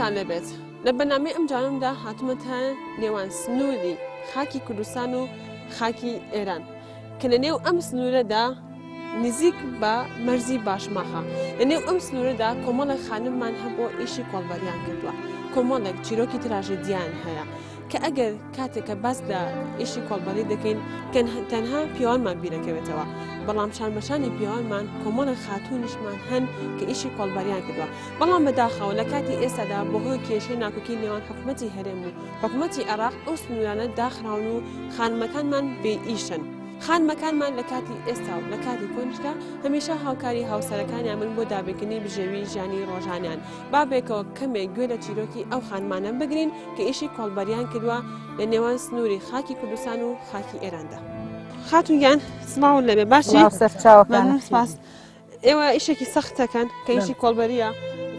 سڵاوتان لێبێت لە بەنامی ئەم جارمدا هاتومەتە نێوان سنووری خاکی کوردستان و خاکی ئێران کە لە نێو ئەم سنوورەدا نزیک بە مەرزی باشماخە لە نێو ئەم سنوورەدا کۆمەڵێک خانممان هەبووە ئیشی کۆڵبەریان کردووە کۆمەڵێک چیرۆکی تراژێدیان هەیە کە ئەگەر کاتێک کە باس لە ئیشی کۆڵبەری دەکەین تەنها پیاوانمان بیرەکەوێتەوە بەڵام شانبەشانی پیاوانمان کۆمەڵێک خاتوونیشمان هەن کە ئیشی کۆڵبەریان کردووە بەڵام بەداخەوە لە کاتی ئێستادا بەهۆی کێشەی ناکۆکی نێوان حکوومەتی هەرێم و حکوومەتی عێراق ئەو سنوورانە داخراون و خانمەکانمان بێ ئیشن. خانمەکانمان لە کاتی ئێستا و لە کاتی کۆنیشدا هەمیشە هاوکاری هاوسەرەکانیان بن بۆ دابینکردنی بژێوی ژیانی ڕۆژانیان. با بێکەوە کەمێک گوێ لە چیرۆکی ئەو خانمانە بگرین کە ئیشی کۆڵبەریان کردووە لە نێوان سنووری خاکی کوردستان و خاکی ئێراندا. خاتوون گیان سڵاوت لێبێ باشی؟ سڵاو سەرچاوەکانت. مەمنون سپاس. ئێوە ئیشێکی سەخت دەکەن کە ئیشی کۆڵبەریە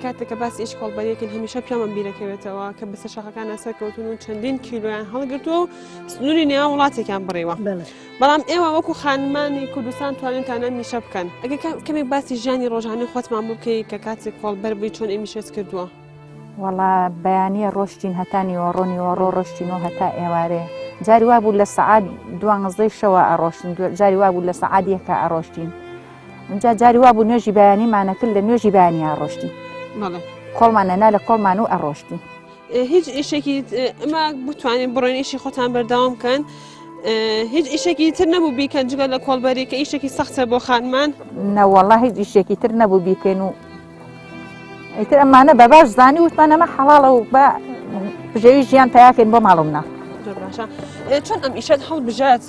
کاتێک کە باسی ئیش کۆڵبەریەکەن هەمیشە پیامان بیرەکەوێتەوە کە بەسەر شاخەکانە سەرکەوتون و چەندین کیلۆیان هەڵگرتووە و سنووری نێوان وڵاتێکیان بڕیوە بەڵام ئێوە وەکو خانمانی کوردستان توانیتانە میشە بکەن ئەگەر کەمێک باسی ژیانی ڕۆژانەی خۆتمان بۆ بکەی کە کاتێک کۆڵبەر بووی چۆن ئێمیشەت کردووە وەڵا بەیانیە ڕۆشتین هەتا نیوەڕۆ نیوەڕۆ ڕۆشتین و هەتا ئێوارێ جاری وا بوو لە سەعات دوانزدەی شەوە ئەڕۆشتین جاری وا بوو لە سەعات یەکە ئەڕۆشتین اینجا جاری وا بوو نوێژی بەیانیمانە کرد لە نوێژی بەیانیا ڕۆشتین کۆڵمان نەنا لە کۆڵمان و ئەڕۆشتین هیچ ئیشێکی ئەمە بتوانین بڕۆین ئیشی خۆتان بەردەوام بکەن هیچ ئیشێکی تر نەبوو بیکەن جگە لە کۆڵبەری کە ئیشێکی سەختە بۆ خانمان نەوەڵا هیچ ئیشێکی تر نەبوو بیکەین و ئیتر ئەمانە بە باش زانی وتمان ئەمە حەڵاڵە و بە بژێوی ژیان پیاکەین بۆ ماڵ و مناڵ زۆر باشە چۆن ئەم ئیشەت هەڵبژارد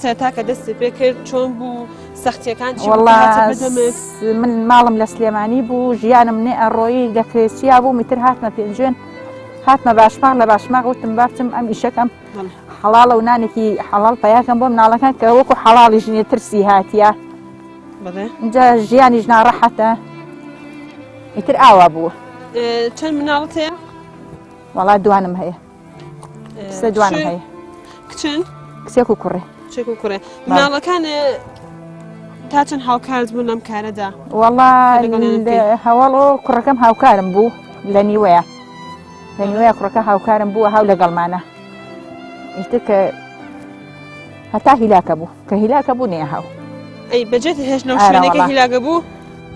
سەرەتا کە دەستی پێ کرد چۆن بوو سەختیەکان چی بوو کە هاتە بەدەمت؟ من ماڵم لە سلێمانی بوو ژیانم نێ ئەڕۆیی لە کرێچیا بوو میتر هاتمە پێنجوێن هاتمە باشماغ لە باشماغ وتم با بچم ئەم ئیشەکەم حەڵاڵە و نانێکی حەڵاڵ پیاکەم بۆ مناڵەکان کە وەکو حەڵاڵیش نیە ترسی هاتیە جا ژیانیش ناڕەحەتە ئیتر ئاوا بووە. چەند مناڵت هەیە؟ وەڵا دوانم هەیە. سێ دوانم هەیە. کچن؟ کچێک و کوڕێ. کچێک و کوڕێ. مناڵەکان تا چەند هاوکارت بوون لەم کارەدا؟ وەڵا هەواڵۆ کوڕەکەم هاوکارم بوو لە نیوەیە. لە نیوەیە کوڕەکە هاوکارم بووە هاو لەگەڵمانە. ئیتر کە هەتا هیلاکە بوو کە هیلاکە بوو نێ هاو. ئەی بەجێت هێشت لەو شوێنێکە هیلاکە بوو؟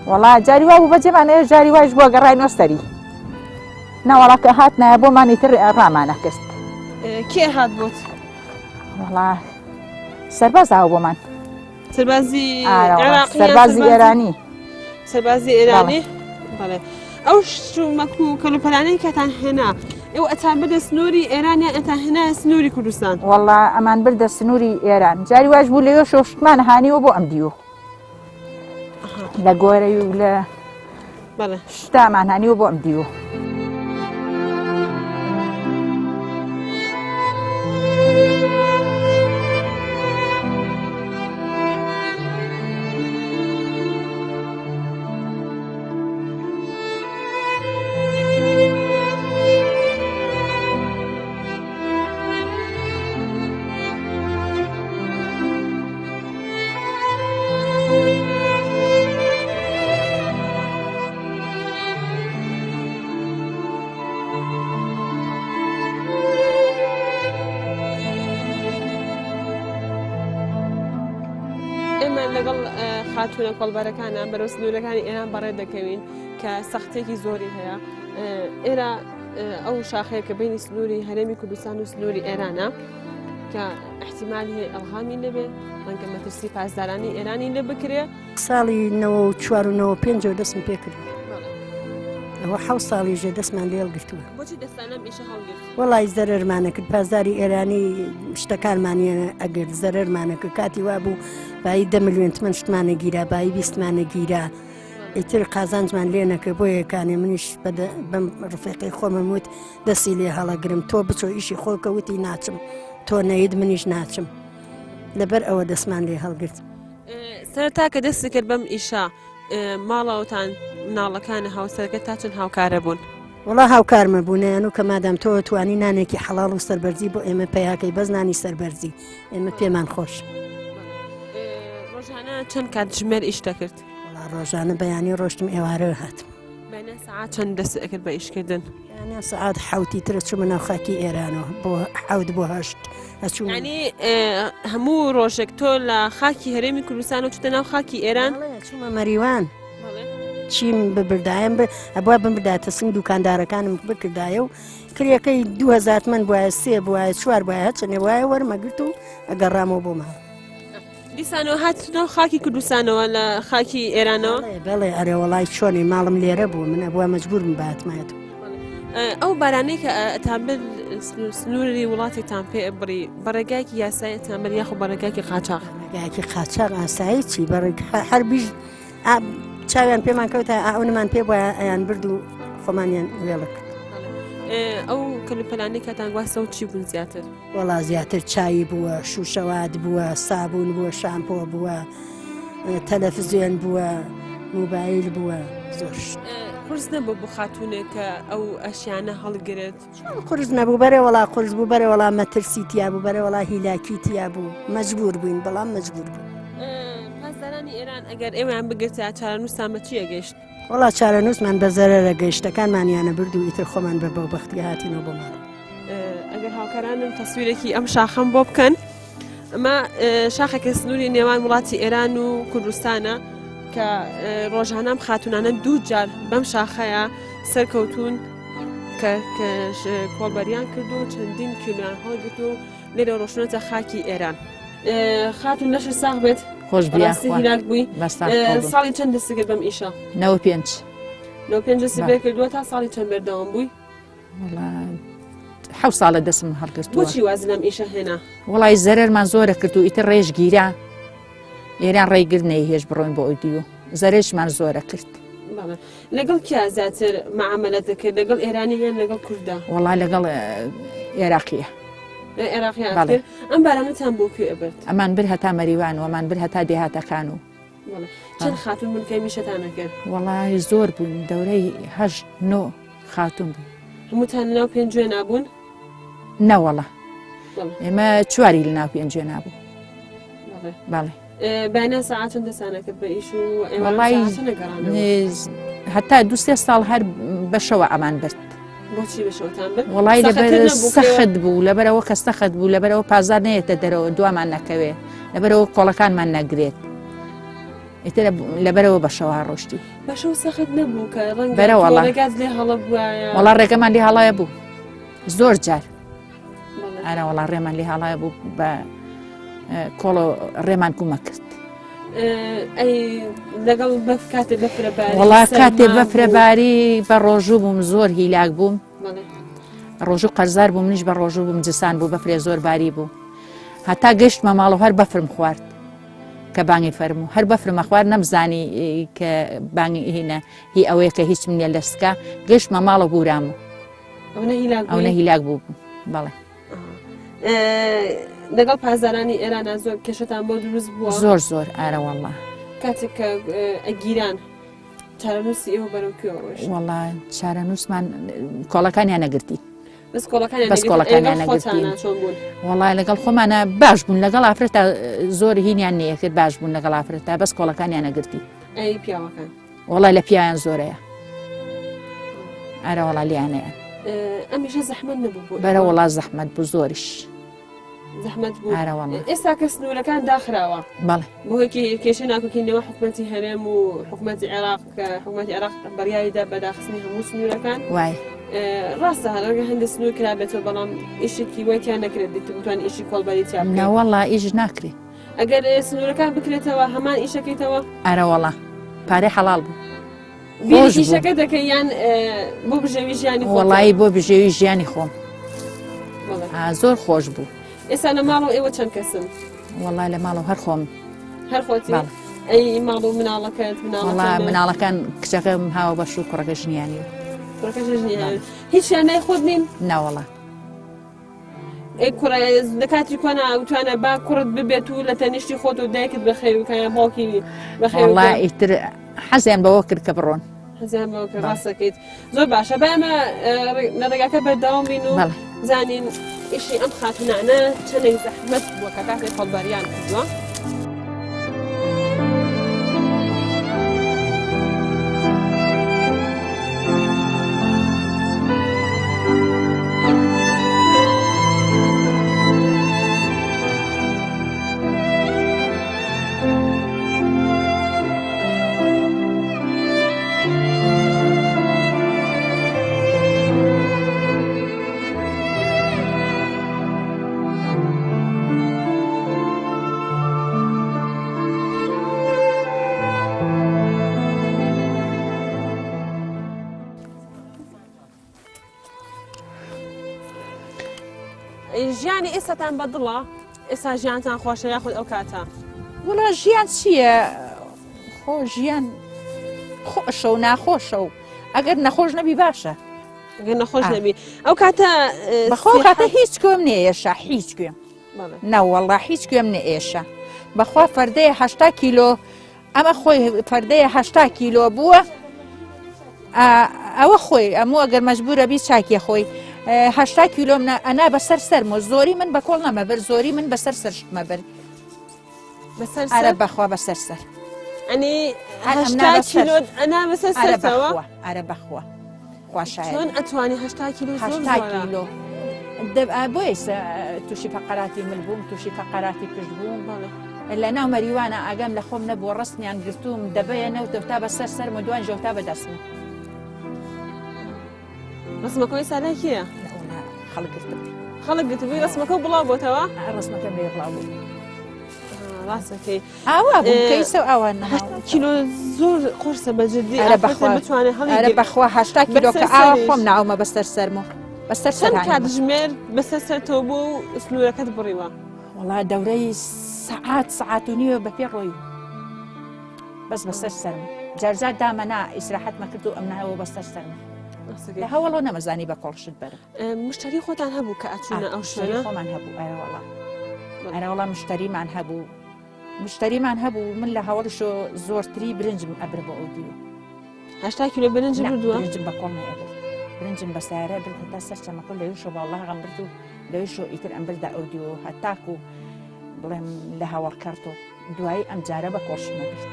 وەڵا جاری وا بوو بەجێمانەیە جاری وایش بووە گەڕاینەوە سەری. ناوەڵا کە هاتنایە بۆمانی تر ڕامانە کرد. کێ هات بۆت؟ وەڵا سەرباز ئاو بۆمان. سەربازی سەربازی ئێرانی. سەربازی ئێرانی؟ بەڵێ. ئەو شتومەک و کەلوپەلانەی کەتان هێنا ئێوە ئەتان بردە سنووری ئێران یان ئەتان هێنا سنووری کوردستان؟ وەڵا ئەمان بردە سنووری ئێران جاری واش بوو لەوێ شۆشتمان هانیوە بۆ ئەم دیوە. لە گۆرەی و لە شتامان هەنیوە بۆ ئەم دیوە. ئێمە لەگەڵ خاتونە کۆڵبەرەکانە بەرەو سنوورەکانی ئێران بەڕێ دەکەوین کە سەختێکی زۆری هەیە ئێرە ئەو شاخەیە کە بینی سنووری هەرێمی کوردستان و سنووری ئێرانە کە احتیمالی هەیە ئەلغامی لێبێ ڕەنگە مەترسی پاسدارانی ئێرانی لێ بکرێ. ساڵی 94 و 95 دەستم پێ کرد ئەوە حەو ساڵیژە دەستمان لێ هەڵگرتووە. بۆچی دەستان لەم ئیشە هەڵگرت؟ وەڵی زەرەرمانە کرد پاسداری ئێرانی شتەکانمانیان ئەگرت زەرەرمانە کرد کاتی وابوو بایی دە ملیۆن تمەن شتمانە گیرا بایی بیستمانە گیرا ئیتر قازانجمان لێ نەکرد بۆ یەکانێ منیش بەم ڕفێقەی خۆمم وت دەستی لێ هەڵەگرم تۆ بچۆ ئیشی خۆ کە وتی ناچم تۆ نەیت منیش ناچم لەبەر ئەوە دەستمان لێ هەڵگرت. سەرەتا کە دەستی کرد بەم ئیشە ماڵەوەتان مناڵەکانە هاوسەرەکە تا چەند هاوکارە بوون؟ وەڵا هاوکارمە بوونیان و کە مادام تۆ توانی نانێکی حەڵاڵ و سەربەرزی بۆ ئێمە پیاکەی بەس نانی سەربەرزی ئێمە پێمان خۆش. ڕۆژانە چەند کاتژمێر ئیش دەکرد؟ ڕۆژانە بەیانی ڕۆشتم ئێوارە هاتم. بەیانیان سەعات چەند دەست ئەکرد بە ئیشکردن؟ بەیانیان سەعات حەوتی ترە چوومە ناو خاکی ئێرانەوە بۆ حەوت بۆ هەشت ئەچووم. یعنی هەموو ڕۆژێک تۆ لە خاکی هەرێمی کوردستانەوە چووتە ناو خاکی ئێران؟ بەڵێ چوومە مەریوان. چیم ببردایەم ئەبوا بمبردایەتە سنگ دوکاندارەکانم بکردایە و کرێکەی 2000 تمەن بواە سێ بواە چوار بواە هەچەنێ بواە وەرمەگرت و ئەگەڕامەوە بۆ ماڵ. دیسانەوە هاتنەوە خاکی کوردستانەوە لە خاکی ئێرانەوە؟ بەڵێ ئەرێ وەڵای چۆنی ماڵم لێرە بوو من ئەبووە مەجبور بم باتمایەتەوە. ئەو بارانەی کە ئەتانبرد سنووری وڵاتێکتان پێ بڕی بە ڕێگایەکی یاسایی ئەتانبرد یاخۆ بە ڕێگایەکی قاچاخ؟ ڕێگایەکی قاچاخ ئاسایی چی بە هەر بیش چاویان پێمان کەوتە ئەونمان پێ بووە ئەیان برد و خۆمانیان وێڵە کرد. ئەو کەلوپەلانەی کەتان گواستەوە چی بوون زیاتر؟ وەڵا زیاتر چایی بووە شوشەوات بووە سابوون بووە شامپۆ بووە تەلەفزیۆن بووە موبایل بووە زۆر شت. قورس نەبوو بۆ خاتوونێک کە ئەو ئەشیانە هەڵگرێت؟ چۆن قورس نەبوو بەرێ وەڵا قورس بوو بەرێ وەڵا مەترسی تیا بوو بەرێ وەڵا هیلاکی تیا بوو مەجبور بووین بەڵام مەجبور بوو. پاسدارانی ئێران ئەگەر ئێوەیان بگرتایە چارەنووستان بە چی ئەگەیشت؟ وەڵا چارەنووسمان بە زەرەرە گەیشتەکانمانیانە برد و ئیتر خۆمان بە بەوبەختی هاتینەوە بۆ ماڵ. ئەگەر هاوکارانم تەسویرێکی ئەم شاخەم بۆ بکەن ئەمە شاخێکە سنووری نێوان وڵاتی ئێران و کوردستانە کە ڕۆژانام خاتونانە دوو جار بەم شاخەیە سەرکەوتون کە کۆڵبەریان کردو چەندین کیلویان هەڵگرت و لێرە ڕۆشنەتە خاکی ئێران. خاتون لەش ساغ بێت خۆش هیلاک بووی ساڵی چەند دەستگرت بەم ئیشە؟ 95 95 دەستی پێ کردووە تا ساڵی چەند بەردەوام بووی؟ حەو ساڵە دەسم هەڵگرتووە. بۆچی واز لەم ئیشە هێنا؟ وەڵی زەرەرمان زۆرە کرد و ئیتر ڕێژ گیرا ئێران ڕێی گرت نەیهێشت بڕۆین بۆ ئەودیو زەرەرشمان زۆرە کرد. لەگەڵ کیا زیاتر معاملە دەکرد لەگەڵ ئێرانی یان لەگەڵ کووردا؟ وەڵا لەگەڵ عێراقیە. عێراقیان ئەم بارانەتان بۆ کوێ برد؟ ئەمان بر هەتا مەریوان و ئەمان بر هەتا دێهاتەکان و چەند خاتون بوون کە میشەتان ئەکرد؟ وەڵای زۆر بووین دەورەی هەشت نۆ خاتون بوو. هەمووتان لەناو پێنجوێنا بوون؟ نەوەڵا ئێمە چواری لەناو پێنجوێنا بوو. بەڵێ. بەیانیان سەعات چەند دەستان ئەکرد بە ئیش و وەڵای هەتا دو سێ ساڵ هەر بەشەوە ئەمان برد. بۆچی بەشەوەتان برد؟ وەڵای لەبەر سەخت بوو لەبەرەوە کە سەخت بوو لەبەرەوە پازار نەیەتە دەرەوە دوامان نەکەوێ لەبەرەوە کۆڵەکانمان نەگرێت ئیتر لەبەرەوە بەشەوە ڕۆشتی. بەشەو سەخت نەبوو کە ڕەنگە بەرەوەڵا ڕێگات لێ هەڵە بوایە؟ وەڵا ڕێگەمان لێ هەڵایە بوو زۆر جار. ئارا وەڵا ڕێمان لێ هەڵایە بوو بە کۆڵۆ ڕێمان کومە کرد. ئەی لەگەڵ بەف کاتێ بەفرە باری وەڵا کاتێ بەفرە باری بە ڕۆژوو بووم زۆر هیلاک بووم ڕۆژوو قەرزار بووم منیش بە ڕۆژوو بووم جسان بوو بەفرێ زۆر باری بوو هەتا گەشتمە ماڵەوە هەر بەفرم خوارد کە بانگی فەرموو هەر بەفرمە خوارد نەمزانی کە بانگی هینە هی ئەوەیە کە هیچم نییە لە سکە گەشتمە ماڵە بورام و ئەونە هیلاک بوو بەڵێ لەگەڵ پاسدارانی ئێرانە زۆر کێشەتان بۆ دروست بووە زۆر زۆر ئارە والله کاتێک کە ئەگیران چارەنووسی ئێوە بەرەو کوێ ڕۆیشت وەڵا چارەنووسمان کۆڵەکانیان نەگرتی بەس کۆڵەکانیان بەس کۆڵەکانیان نەگرتین وەڵا لەگەڵ خۆمانە باش بوون لەگەڵ ئافرەتە زۆر هینیان نەیەکرد باش بوون لەگەڵ ئافرەتە بەس کۆڵەکانیان نەگرتی ئەی پیاوەکان وەڵا لە پیاوان زۆرەیە ئەرە وەڵا لیانەیە ئەمیشە زەحمەت نەبوو بۆ بەرە وەڵا زەحمەت بوو زۆریش زەحمەت بوو ئێستا کە سنوورەکان داخراوە بەڵێ بۆ کێشە ناکۆکی نێوە حکوومەتی هەرێم و حکوومەتی عێراق کە حکوومەتی عێراق بڕیاریدا بە داخستنی هەموو سنوورەکان وای ڕاستە هەرگە هەندێک سنوور کرابێتەوە بەڵام ئیشێکی وای تیا نەکرێت دیت بتوان ئیشی کۆڵبەری تیا بکەیت. نەوەڵا ئیش ناکرێت ئەگەر سنوورەکان بکرێتەوە هەمان ئیشەکەیتەوە؟ ئەرەوەڵا پارەی حەڵاڵ بوو. خۆش ئیشەکە دەکەی یان بۆ بژێوی ژیانی خۆت؟ وەڵایی بۆ بژێوی ژیانی خۆم. زۆر خۆش بوو. ئێستا لە ماڵەوە ئێوە چەند کەسن؟ وەڵا لە ماڵەوە هەر خۆم. هەر خۆتی؟ ئەی ماڵ و مناڵەکەت مناڵەکان؟ مناڵەکان کچەکەم هاوە بەش و کوڕەکە ژنیانی. کوڕەکە ژنیانی. هیچیان نای خۆت نین؟ ناوەڵا. ئەی کوڕە لە کاتی کۆنا وتوانە با کوڕت ببێت و لە تەنیشتی خۆت و دایکت بەخێو بکە یان باوکی بەخێو وەڵا ئیتر حەزیان بەوە کرد کە بڕۆن. حەزیان بەوە کرد ڕاستەکەیت زۆر باشە با ئێمە لە ڕێگاکە بەردەوام بین و زانین ئیشی ئەم خاتونانە چەندێک زەحمەت بووە کە کاتێک خۆڵباریان کردووە. ژیانی ئێستاتان بەدڵە؟ ئێستا ژیانتان خۆشە یاخود ئەو کاتە؟ وڵا ژیان چییە؟ خۆ ژیان خۆشە و ناخۆشە و ئەگەر نەخۆش نەبی باشە. ئەگەر نەخۆش نەبی ئەو کاتە بەخۆ کاتە هیچ کوێم نێشە هیچ کوێم نەوەڵا هیچ کوێم نەئێشە بەخوا فەردەیە هشتا کیلۆ ئەمە خۆی فەردەیە هشتا کیلۆ بووە ئەوە خۆی ئەموو ئەگەر مەجبورە بی چاکیە خۆی هشتا کیلۆم ئەنا بەسەر سەرمە زۆری من بە کۆڵ نەمە بەر زۆری من بەسەر سەرشتمە بەر بەسەر ئەرە بەخوا بەسەر سەر ئەنی هەشتا کیلۆ ئەنا بەسەر سەرەوە ئەرە بەخوا خوا شایەد چۆن ئەتوانی هەشتا کیلۆ زۆر هەشتا زۆرە. کیلۆ بۆ ئێستا تووشی فەقەراتی مل بووم تووشی فەقەراتی پشت بووم بەڵێ. لە ناو مەریوانە ئاگام لە خۆم نەبووە ڕستمیان گرتووم دەبەیە نەوتەوتا بەسەر سەرم و دوان ژەوتا بەدەستم ڕسمەکە ئێستا لای کێیە؟ خەڵک گرتبووی. خەڵک گرتبووی ڕسمەکە بڵاو بۆتەوە؟ ڕسمەکەم لێ بڵاو بوو. ڕاستەکەی ئاوا بوو کەیسە و ئاوا کیلۆ زۆر قورسە بە جدی ئەرە بەخوا بتوانێت هەڵی ئەرە بەخوا 80 کیلۆ کە ئاوا خۆم ناومە بەسەر سەرم و بەسەر چەند کاتژمێر بەسەر سەر تۆ بوو و سنوورەکەت بڕیوە؟ وەڵا دەورەی سەعات سەعات و نیوە بە پێ ڕۆی بەس بەسەر سەرم جارجار دامەنا ئیسراحەتمە کرد و ئەمناوە بەسەر سەرم لە هەوڵۆ نەمەزانی بە کۆڵشت بەرم مشتری خۆتان هەبوو کە ئەچوونە ئەو شوێنە؟ خۆمان هەبوو ئەرەوەڵا ئەرەوەڵا مشتریمان هەبوو مشتریمان هەبوو من لە هەوڵشۆ زۆرتری برنجم ئەبر بۆ ئەو دیوە هەشتا کیلۆ برنج بردووە برنجم بە کۆڵ نەئەبرد برنجم بە سارە برد هەتا سەر چەمەکە لەوێشەوە باڵاغم برد و لەوێشەوە ئیتر ئەم بردە ئەو دیوە هەتاکو بڵێم لە هەوەڵ کەڕتۆ دوایی ئەم جارە بە کۆڵشمە برد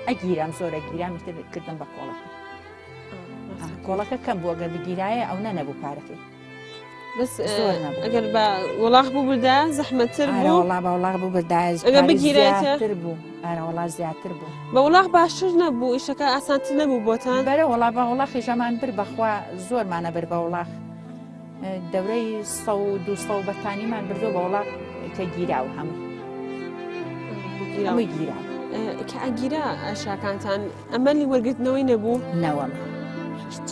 ئەگیرام زۆرە گیرام ئیتر کردم بە کۆڵەکە کۆڵەکە کەم بوو گەر بگیرایە ئەو نەبوو پارەکەی بەس ئەگەر بە وڵاخ بوو بردا زەحمەتتر بوو وڵا بە وڵاخ بوو بردایە ئەگەر بگیرایتە تر بوو ئارە وڵا زیاتر بوو بە وڵاخ باشتر نەبوو ئیشەکە ئاسانتر نەبوو بۆتان بەرە وڵا بە وڵاخی ژەمان بر بەخوا زۆرمانە بر بە وڵاخ دەورەی سە و دو سە و بەتانیمان بردو بە وڵاخ کە گیراوە هەموو هەمووی گیرا کە ئەگیرا ئەشاکانتان ئەمەلی وەرگرتنەوەی نەبوو؟ نەوەڵا هیچ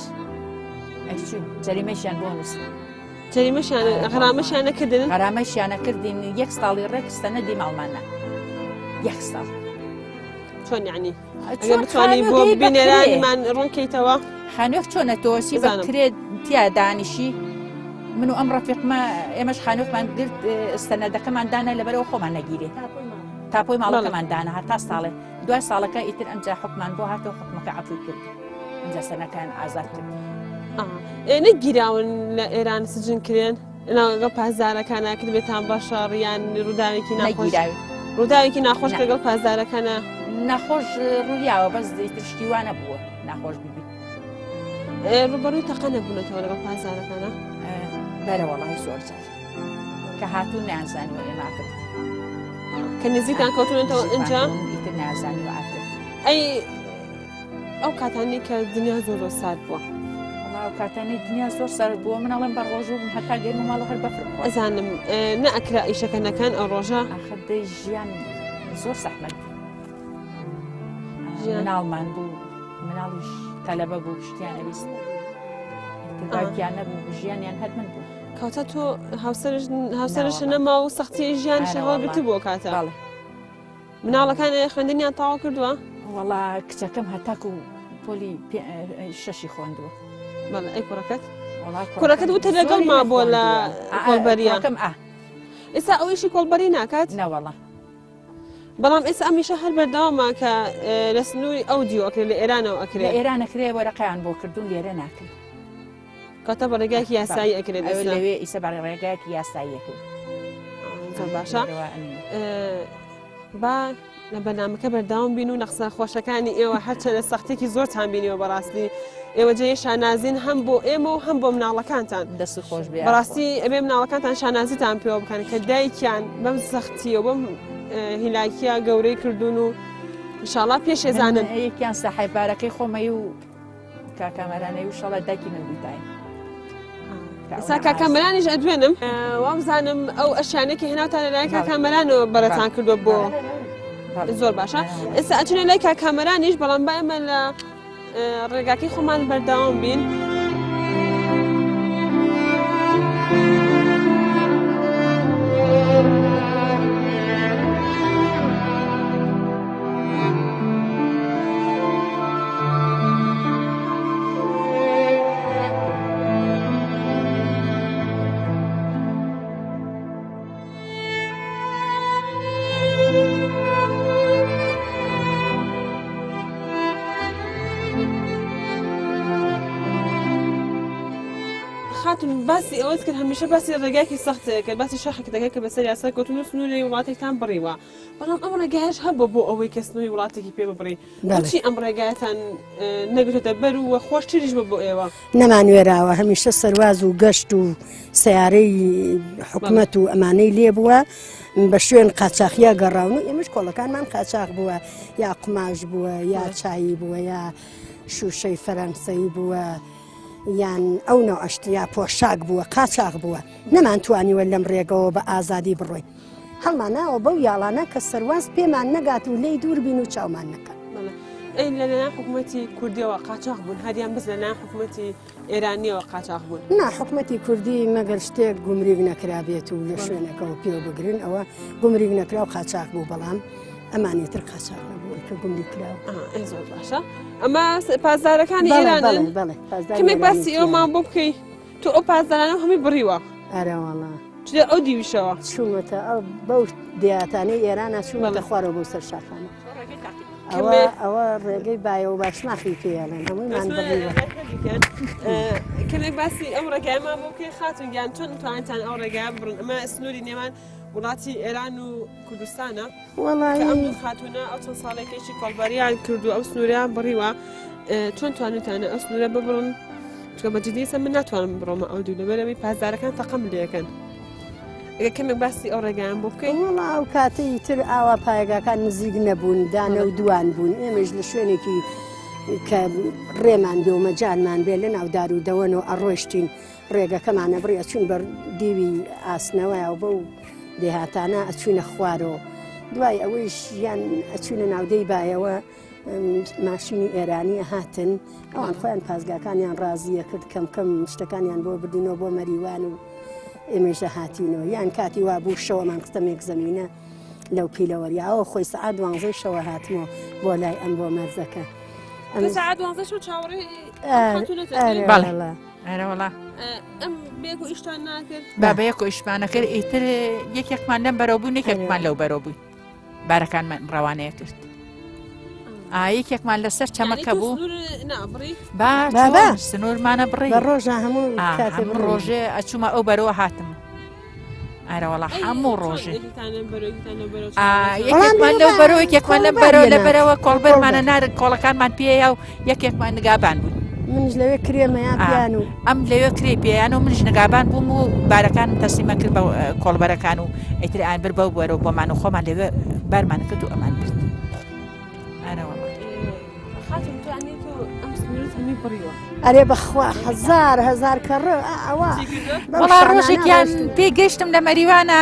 ئەچوو جەریمەشیان بۆ نووسی جەریمەشیان غەرامەشیان نەکردن؟ غەرامەشیان نەکردین یەک ساڵی ڕێک سەنەدی ماڵمان نا یەک ساڵ چۆن یعنی ئەگەر بتوانی بۆ بینەرانمان ڕوونکەیتەوە خانووێک چۆنە تۆسی بەکرێت تیا دانیشی من و ئەم ڕەفیقمە ئێمەش خانووکمان گرت سەنەدەکەمان دانا لەبەرەوە خۆمان نەگیرێت تاپۆی ماڵەکەمان دانا هەتا ساڵێ دوای ساڵەکە ئیتر ئەمجا حکمان بۆ هاتەوە حکومەکە عەفوی کرد ئەمجا سەنەکان ئازاد کرد. ئێ نەگیراون لە ئێران سجن کرێن لەگەڵ پاسدارەکانە کردبێتان بە شەڕ یان ڕووداوێکی ناخۆش نەگیراوی ڕووداوێکی ناخۆش لەگەڵ پاسدارەکانە ناخۆش ڕوویاوە بەس ئیتر شتی وا نەبووە ناخۆش ببی ڕوبەڕووی تەقە نەبوونەتەوە لەگەڵ پاسدارەکانە بەرە وەڵای زۆر جار کە هاتوون نازانیوە ئێمە ئافرەت کە نزیکان کەوتونەتەوە ئینجا ئیتر نازانیوە ئافرەت ئەی ئەو کاتانی کە دنیا زۆر زۆر سارد بووە ئەو کاتانی دنیا زۆر سارد بووە من ئەڵێم بە ڕۆژوو بووم هەتا گەرم ماڵ هەر بەفر بخۆ ئەزانم نەئەکرا ئیشەکە نەکەن ئەو ڕۆژە ئاخر دەی ژیان زۆر زەحمەت بوو مناڵمان بوو مناڵیش تەلەبە بوو شتیان ئەویست باوکیان نەبوو ژیانیان هەر من بوو کەواتە تۆ هاوسەرش هاوسەرش نەما و سەختی ژیانیش هەڵگرتبوو ئەو کاتە مناڵەکان خوێندنیان تەواو کردووە؟ وەڵا کچەکەم هەتاکو پۆلی شەشی خوێندووە. بەڵێ ئەی کوڕەکەت؟ کوڕەکەت وتە لەگەڵ مابووە لە کۆڵبەریە. ئێستا ئەو ئیشی کۆڵبەری ناکات؟ نەوەڵا. بەڵام ئێستا ئەمیشە هەر بەردەوامە کە لە سنووری ئەو دیو ئەکرێ لە ئێرانەوە ئەکرێ. لە ئێران ئەکرێ وەرەقەیان بۆ کردوون لێرە ناکرێ. کاتە بە ڕێگایەکی یاسایی ئەکرێت ئەوە لەوێ ئیسە بە ڕێگایەکی یاسایی ئەکرێت زۆر باشە با لە بەرنامەکە بەرداوام بین و نەقسە خۆشەکانی ئێوە هەرچەندە سەختێکی زۆرتان بینیوە بەڕاستی ئێوە جێی شانازین هەم بۆ ئێمە و هەم بۆ مناڵەکانتان دەست خۆش بێ بەڕاستی ئەبێ مناڵەکانتان شانازیتان پێوە بکەن کە دایکیان بەم سەختیە بەم هیلاکیە گەورەی کردوون و انشاءڵا پێشێزانن یەکیان سەحیبارەکەی خۆمەی و کاکامەرانەی و شەڵە دایکی من بوویتای ئێستا کاکامەرانیش ئەدوێنم وابزانم ئەو ئەشیانێکی هێناوتان لەلایەن کاکامەرانەوە بەرەتان کردووە بۆ زۆر باشە ئێستا ئەچنە لای کاکامەرانیش بەڵام با ئێمە لە ڕێگاکەی خۆمان بەردەوام بین. خاتون باسی ئەوەت کرد هەمیشە باسی ڕێگایەکی سەخت کرد باسی شاخێک دەکەی کە بەسەر یاسا کەوتون و سنووری وڵاتێکتان بڕیوە بەڵام ئەم ڕێگایش هەبوو بۆ ئەوەی کە سنووری وڵاتێکی پێ ببڕی بۆچی ئەم ڕێگایەتان نەگرتە بەر و خۆشتریش بە بۆ ئێوە؟ نەمانوێراوە هەمیشە سەرواز و گەشت و سیارەی حکومەت و ئەمانەی لێ بووە بە شوێن قاچاخیا گەڕاون و ئێمەش کۆڵەکانمان قاچاخ بووە یا قوماش بووە یا چایی بووە یا شوشەی فەرەنسەی بووە یان ئەو نەوعەشت یا پۆشاک بووە قاچاخ بووە نەمانتوانیوە لەم ڕێگەوە بە ئازادی بڕۆین هەڵمانناوە بەو یاڵانە کە سەرواز پێمان نەگات و لێی دوور بین و چاومان نەکا. بەڵێ ئەی لەلایەن حکوومەتی کوردیەوە قاچاخ بوون هەریان بەس لەلایەن حکوومەتی ئێرانیەوە قاچاخ بوون؟ نا حکومەتی کوردی مەگەر شتێک گومریگ نەکرابێت و لە شوێنەکەەوە پێوە بگرن ئەوە گومریگ نەکرا و قاچاخ بوو بەڵام ئەمانی تر قاچاخ نەبوو کە گومریگ کراوە. ئێ زۆر باشە ئەمە پاسدارەکانی ئێرانن؟ بەڵێ پاسداری کەمێک باسی ئێرانی ئەومان بۆ بکەی تۆ ئەو پاسدارانە هەمووی بڕیوە؟ ئەرێ وەڵا. چلە ئەو دیویشەوە. چوومەتە ئەو بەو دێهاتانەی ئێرانە چوومەتە خوارەوە بۆ سەر شاخانە. ئەوە ئەوە ڕێگەی بایە و باشماخی پێڵێن هەموویمان بڕیوە. کەمێک باسی ئەو ڕێگایەمان بۆ بکەی خاتون گیان چۆن توانتان ئەو ڕێگایە بڕن ئەمە سنووری نێوان وڵاتی ئێران و کوردستانە وەڵایی ئەم خاتونە ئەو چەند ساڵێکێکی کۆڵبەریان کردو ئەو سنووریان بڕیوە چۆن توانیتانە ئەو سنوورە ببڕن چونکە بە جدی ئێستا من ناتوانم بڕۆمە ئەو دوو لەبەرەوەی پاسدارەکان تەقەم لێکەن ئەگەر کەمێک باسی ئەو ڕێگایان بۆ بکەین وەڵا ئەو کاتەی تر ئاوا پایگاکان نزیک نەبوون دانە و دوان بوون ئێمەش لە شوێنێکی کە ڕێمان بێ و مەجالمان بێ لە ناو دار و دەوەن و ئەڕۆشتین ڕێگەکەمانە بڕی ئەچوون بەر دیوی ئاسنەوە و بەو دێهاتانە ئەچوینە خوارەوە دوای ئەوەیش یان ئەچوینە ناودەی بایەوە ماشینی ئێرانی هاتن ئەوان خۆیان پاسگاکانیان ڕازیە کرد کەم کەم شتەکانیان بۆ بردینەوە بۆ مەریوان و ئێمەش هاتینەوە یان کاتی وا بوو شەوەمان قستەمێک زەمینە لەو پیلەوەریاوە خۆی سەعات دوانزەی شەوە هاتمەوە بۆ لای ئەم بۆ مەرزەکە ئەم سەعات دوانزە شەو چاوەڕێی بەڵێ. ئەرەوەڵا ئەم بێک و ئیشتان ناکرد با بە یەک و ئیشمانە کرد ئیتر یەکێکمان لەم بەرەو بوو یەکێکمان لەو بەرەو بووی بارەکانمان ڕەوانەیە کرد یەکێکمان لەسەر چەمەکە بوو با سنوورمانە بڕی ڕۆژە هەموو ڕۆژێ ئەچوومە ئەو بەرەوە هاتم ئارەوەڵا هەموو ڕۆژێ یەکێکمان لەو بەرەوە یەکێکمان لەم بەرەوە لە بەرەوە کۆڵبەرمانە نارن کۆڵەکانمان پێیە و یەکێکمان نگابان بوو منیش لەوێ کرێمەیان پیان و ئەم لەوێ کرێ پێیان و منیش نگابان بووم و بارەکانم تەسلیمە کرد بە کۆڵبەرەکان و ئیتر ئان بر بەو بەرەوە بۆمان و خۆمان لەوێ بارمان کرد و ئەمان برد ئارەوەڵا خاتون تۆ ئەنی تۆ ئەم سنوورت هەمووی بڕیوە ئەرێ بەخوا هەزار هەزار کەڕ ئەوە وەڵا ڕۆژێکیان پێی گەیشتم لە مەریوانە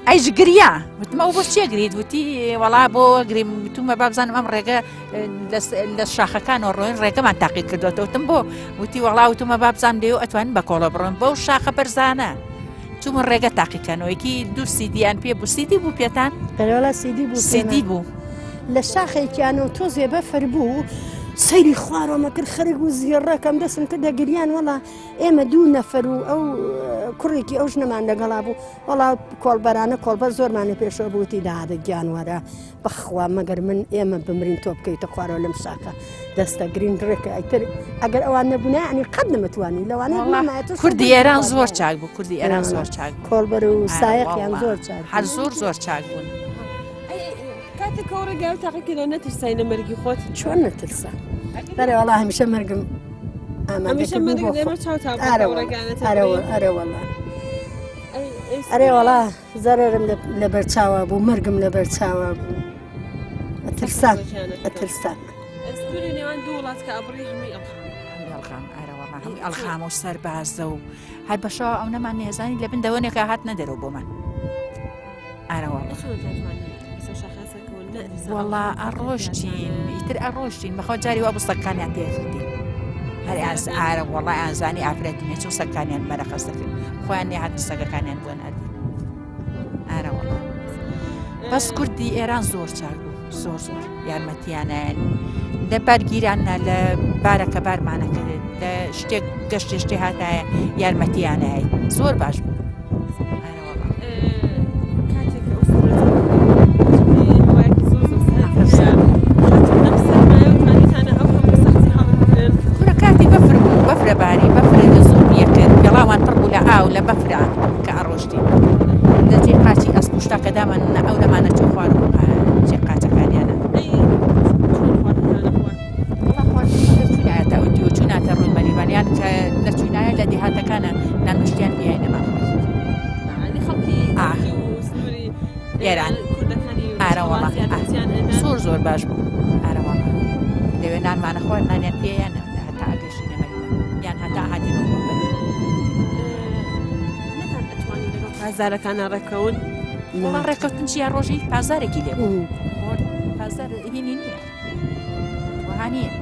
ئەیش گریا وتم ئەو بۆ چیە گریت وتی وەڵا بۆ گریم وتومە با بزانم ئەم ڕێگە لە شاخەکانەوە ڕۆین ڕێگەمان تاقی کردوەوە وتم بۆ وتی وەڵا وتومە با بزانم لێو ئەتوانن بە کۆڵە بڕۆن بەو شاخە بەرزانە چوومە ڕێگە تاقیکەنەوەیەکی دوو سیدیان پێ بوو سیدی بوو پێتان ئەرێ سیدی بوو سیدی بوو لە شاخێکیان و تۆزێ بەفر بوو سەیری خوارەوەمە کرد خەرگ و زیێڕەکەم دەستم کردە گریان وەڵا ئێمە دوو نەفەر و ئەو کوڕێکی ئەو ژنەمان لەگەڵا بوو وەڵا کۆڵبەرانە کۆڵبەر زۆرمانە پێشەوە بووتی دادە گیانوەرە بەخوا مەگەر من ئێمە بمرین تۆ بکەیتە خوارەوە لەم شاخە دەستە گرین ڕێکە ئیتر ئەگەر ئەوان نەبوونایانی قەت نەمەتوانی لەوانەیە نەمایەتە کوردی ئێران زۆر چاک بوو کوردی ئێران زۆر چاک بوو. کۆڵبەر و سایەقیان زۆر چاک هەر زۆر زۆر چاک بوون. کاتێک ئەو ڕێگای تاقیکردەوە نەترسای لە مەرگی خۆت؟ چۆن نەترسا؟ بەرێ وەڵا هەمیشە مەرگم هەمیشە مەرگ لێمە چاو تا ئەرە وەڵا ئەرێ وەڵا زەرەرم لەبەر چاوە بوو مەرگم لەبەر چاوە بوو ئەترسان ئەترسان سنووری نێوان دوو وڵات کە ئەبڕی هەمووی ئەڵخام ئەڵخام ئارەوەڵا هەمووی ئەڵخام و سەربازە و هەر بەشەوە ئەو نەمان نێزانی لە بن دەوەنێکە هات نەدەرەوە بۆمان ئارەوەڵا وەڵا ئەڕۆشتین ئیتر ئەڕۆشتین بەخوا جاری وا بوو سەگەکانیان تێکردین هەر ئاز ئارە وەڵا ئازانی ئافرەتی نەچوو سەگەکانیان مەرەخەس دەکرد خۆیان نێهاتن سەگەکانیان بۆن ئەردی ئارە وەڵا بەس کوردی ئێران زۆر چاک بوو زۆر زۆر یارمەتیانیان لە بارگیراننا لە بارەکە بارمانە کرد لە شتێک گەشتێ شتێ هاتایە یارمەتیانای زۆر باش بوو. کاتی بەفر بوو بەفرە باری بەفر زۆر یەکرد پێڵاوان باش بوو ئارەواڵا لەوێ نانمانە خوارد نانیان پێیان هەتا ئەگەشتینە مەریوان یان هەتا هاتینەوە بۆ بەر. نەتان ئەتوانی لەگەڵ پاسدارەکانە ڕێککەون؟ وەڵا ڕێککەوتن چیە ڕۆژی پازارێکی لێ بوو پازار هینی نییە وەها نییە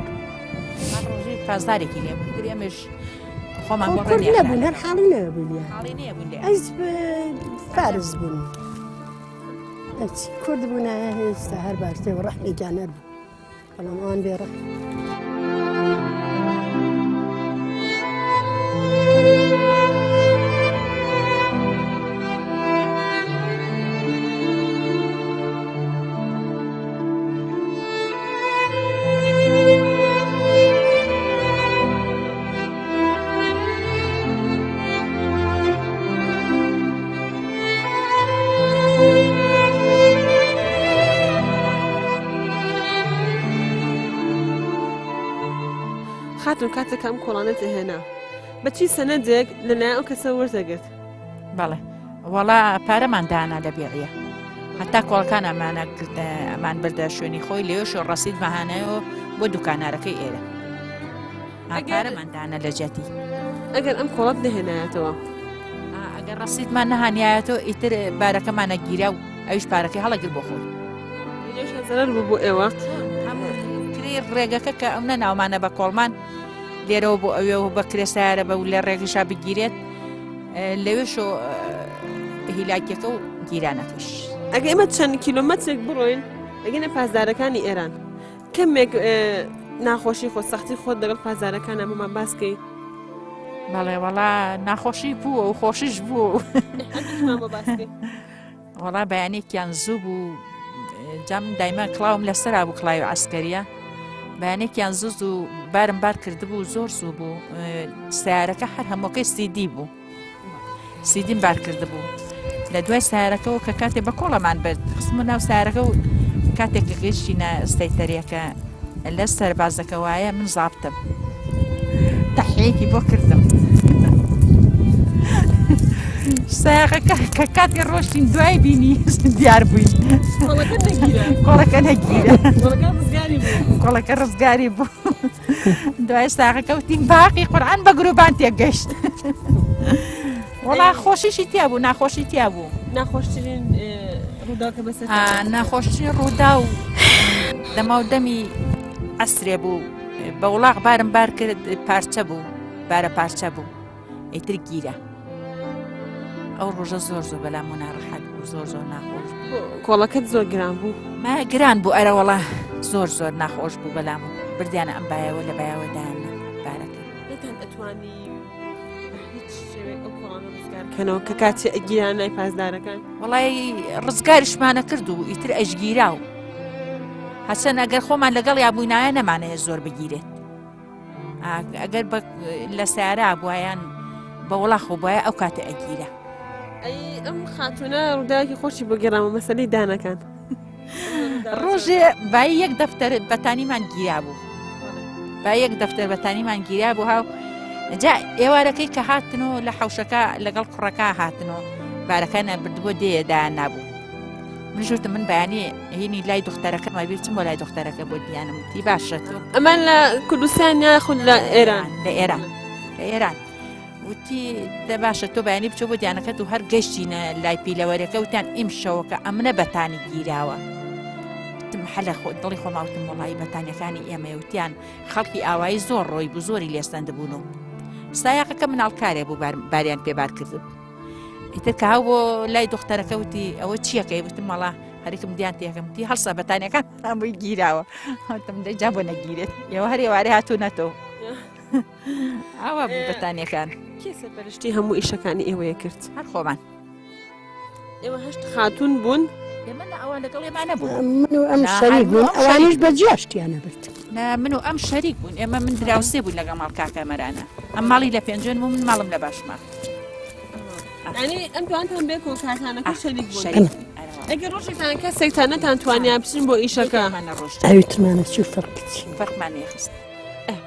ڕۆژی پازارێکی لێ بوو ئێمەش خۆمان بۆ کورد نەبوون هەر حاڵی نەبوون حاڵی نەبوون لێ ئەیز فارس بوون هەرچی کورد بوونایە هێستا هەر باشتر و ڕەحمێکیان هەر بوو بەڵام ئەوان بێ ڕەحم. خاتون کاتێک ئەم کۆڵانەت هێنا بەچی سەنەدێک لەلایەن ئەو کەسە وەردەگرت؟ بەڵێ وەڵا پارەمان دانا لە بێعە هەتا کۆڵەکان ئەمانە ئەمان بردە شوێنی خۆی لێش و ڕەسید مەهانەوە بۆ دوکانارەکەی ئێرە پارەمان دانا لە جیاتی ئەگەر ئەم کۆڵەت نەهێنایەتەوە ئەگەر ڕەسیدمان نەهانیایەتەوە ئیتر بارەکەمانە گیرا و ئەویش پارەکەی هەڵەگر بۆ خۆی زەرەر بوو بۆ ئێوە کرێ ڕێگەکە کە ئەم نەناومانە بە کۆڵمان لێرەوە بۆ ئەوێ و بە کرێ سیارە بە و لە ڕێگەشا بگیرێت لەوێش هیلاکیەکە و گیرانەکەش. ئەگە ئێمە چەند کیلۆمەترێک بڕۆین دەگەینە پاسدارەکانی ئێران کەمێک ناخۆشی خۆ سەختی خۆت لەگەڵ پاسدارەکانە بۆمان باس کەی. بەڵێ وەڵا ناخۆشی بووە و خۆشیش بوو. وەڵا بەیانێکیان زوو بوو جام دایمە کڵاوم لەسەرا بوو کڵاوی عسکەریە بەیانێکیان زوو زوو بارم بار کردبوو زۆر زوو بوو سیارەکە هەر هەمووەکەی سیدی بوو سیدیم بار کردبوو لە دوای سیارەکەەوە کە کاتێ بە کۆڵەمان برد خستمە ناو سیارەکە و کاتێک کە گەیشتینە سەیتەرەکە لە سەربازەکە وایە من زابتم تەحیەکی بۆ کردم سایەقەکە کە کاتی ڕۆشتین دوای بینی دیار بووین کۆڵەکە نەگیرە کۆڵەکە ڕزگاری بوو دوای ساغەکە وتیم باقی قورآن بە گروبان تێگەشت وەڵا خۆشیشی تیا بوو ناخۆشی تیا بوو ناخۆشترین ڕووداو کە بەسەر ناخۆشترین ڕوودا و دەما و دەمی ئەسرێ بوو بە وڵاغ بارم بار کرد پارچە بوو بارە پارچە بوو ئیتر گیرە ئەو ڕۆژە زۆر زۆر بەلام و ناڕەحەت بوو زۆر زۆر ناخۆش بوو کۆڵەکەت زۆر گران بوو ما گران بوو ئەرەوەڵا زۆر زۆر ناخۆش بوو بەلام و بردیانە ئەم بایەوە لە بایەوە دایان بارەکە نەتان ئەتوانی هیچ شێوەیەک ئەو کۆڵانە ڕزگار کەنەوە کە کاتێ ئەگیران لای پاسدارەکان وڵی ڕزگاریشمانە کرد و ئیتر ئەشگیرا و هەچەند ئەگەر خۆمان لەگەڵ یا بووینایە نەمانەیە زۆر بگیرێت ئەگەر لە سیارە بواان بە وڵا خۆ بواە ئەو کاتە ئەگیرە ئەی ئەم خاتونە ڕووداوێکی خۆشی بۆ گێڕامە مەسەلەی دانەکان ڕۆژێ بای یەک دەفتەر بەتانیمان گیرا بوو با یەک دەفتەر بەتانیمان گیرا بوو هاو جا ئێوارەکەی کە هاتن و لە حوشەکە لەگەڵ کوڕەکە هاتن و بارەکانیان بردبوو دێدا نابوو من ژوتم من بەیانی هینی لای دختەرەکەم ئەبی بچم بۆ لای دختەرەکە بۆ دیانم تی باشە تۆ ئەمان لە کوردستان یاخود لە ئێران لە ئێران لە ئێران وتی دە باشە تۆ بەیانی بچۆ بۆ دیانەکەت و هەر گەشتینە لای پیلەوەرەکە وتیان ئیمشەوەکە ئەمنە بەتانی گیراوە وتم حەلە خۆ دڵی خۆماوتم وڵی بەتانیەکانی ئێمە وتیان خەڵکی ئاوایی زۆر ڕۆی بوو زۆری لێستەند بوون و سایەقەکە مناڵکارێ بوو باریان پێبار کرد ئیتر کە هاو بۆ لای دختەرەکە وتی ئەوە چیەکەی وتم مەڵا هەریکم دیان تێکەم تی هەڵسا بەتانەکان هەمووی گیراوە وتم دەجا بۆ نەگیرێت ئێوە هەر ئێوارێ هاتوونەتەوە ئاوا بوو بەتانیەکان. کێ سەرپەرشتی هەموو ئیشەکانی ئێوەیە کرد؟ هەر خۆمان. ئێوە هەشت خاتوون بوون؟ ئێمە نە ئەوان لەگەڵ ئێمە نەبوون. من و ئەم شەریک بوون ئەوانیش بە جیا شتیانە برد. نا من و ئەم شەریک بوون ئێمە من دراوسێ بوون لەگەڵ ماڵ کاکە مەرانە ئەم ماڵی لە پێنجوێن بوو من ماڵم لە باشماخ. یعنی ئەم دوانتان بێکەوە کارتانەکە شەریک بوون. ئەگەر ڕۆژێکتان کەسێکتان نەتان توانیان بچن بۆ ئیشەکە. ئەویترمانە چی فەرق چی؟ فەرقمان نەخست.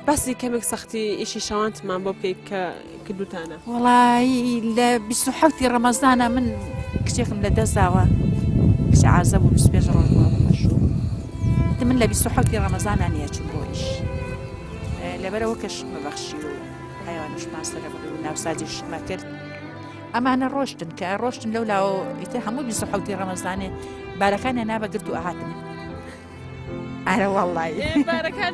باسی کەمێک سەختی ئیشی شەوانتمان بۆ بکەیت کە کردوتانە. وەڵایی لە 27 ڕەمەزانە من کچێکم لە دەست داوە کچە عازە بوو 25 ڕۆژ بووە بە شوو. من لە 27 ڕەمەزانە نیەچوم بۆ ئیش لەبەرەوە کە شتمە بەخشی و حیوانشمان سەرە بڕی و ناوسازی شتمە کرد ئەمانە ڕۆشتن کە ڕۆشتن لەو لاوە ئیتر هەموو 27 ڕەمەزانێ بارەکانیان نابەگرت و ئەهاتن ئەرە وەڵی بارەکان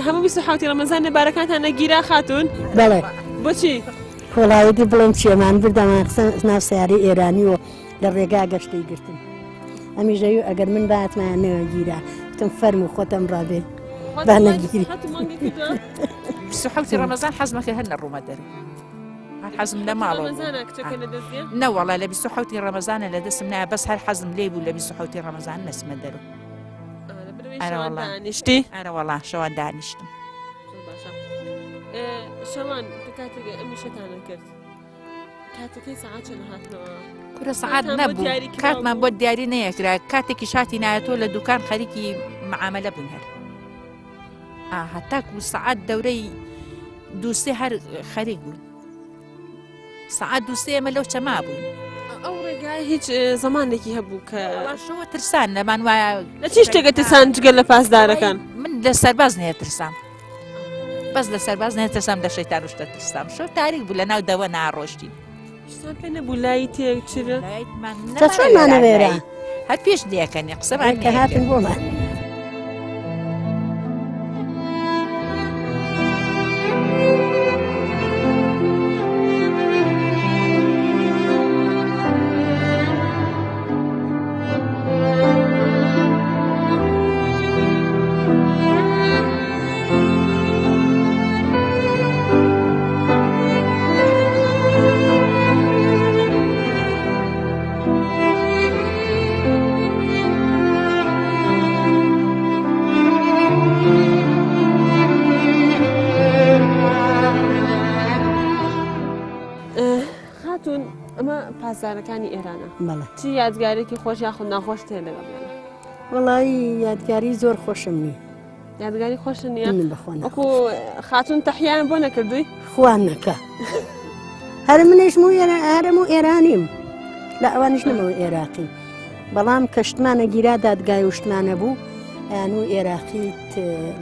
هەموو 27 ڕەمەزانە بارەکانتان نەگیرا خاتون بەڵێ بۆچی کۆڵایەتی بڵێم چیەمان بردەمان قسە ناو سیارەی ئێرانی و لە ڕێگا گەشتەی گرتن ئەمیژەی ئەگەر من باتمان نەگیرا وتم فەرموو خۆتم ڕابێ با نەگیری. 27 ڕەمەزان حەزمەکە هەر نەڕوومە دەرێ هەر حەزم لە ماڵەوە نەوەڵا لە 27 ڕەمەزانە لە دەستم نایە بەس هەر حەزم لێ بوو لە 27 ڕەمەزان نەچمە دەرو نیشتی ئەرەوەڵا شەوان دانیشتم شەوان کاتێک ئەمیشەتانە کرد کاتەکەی سەعات چەند هاتنەوە؟ کورە سەعات نەبوو کاتمان بۆ دیاری نەیەکرا کاتێکی شاتی نایەتەوە لە دوکان خەریکی معاملە بوون هەر هەتاکو سەعات دەورەی دووسێ هەر خەریک بوون سەعات دووسێ ئێمە لەو چەما بووین ئەو ڕێگای هیچ زمانێکی هەبوو کە شەوە ترسان لەمان وایە لە چی شتێکە ترسان جگە لە پاسدارەکان من لە سەرباز نەیە ترسام بەس لە سەرباز نەترسام لە شەیتان شتە ترسام شەو تاریک بوو لە ناو دەوە ناڕۆشتین شتان پێ نەبوو لای تێک چرە چۆنمانەوێرە هەر پێش دێکەنی قسەمان کە هاتن بۆمان. خاتون ئەمە پاسدارەکانی ئێرانە چی یادگارێکی خۆش یاخود ناخۆش تێ لەگەڵیانە وەڵایی یادگاری زۆر خۆشم نییە یادگاری خۆش نییە من بەخۆ ناخۆش. وەکو خاتون تەحیان بۆ نەکردووی خوان نەکە هەر منیش مو هەرم و ئێرانیم لە ئەوانیش نەمەوە ئێراقی بەڵام کە شتمانە گیرا دادگای و شتمانە بوو ئەیان و ئێراقیت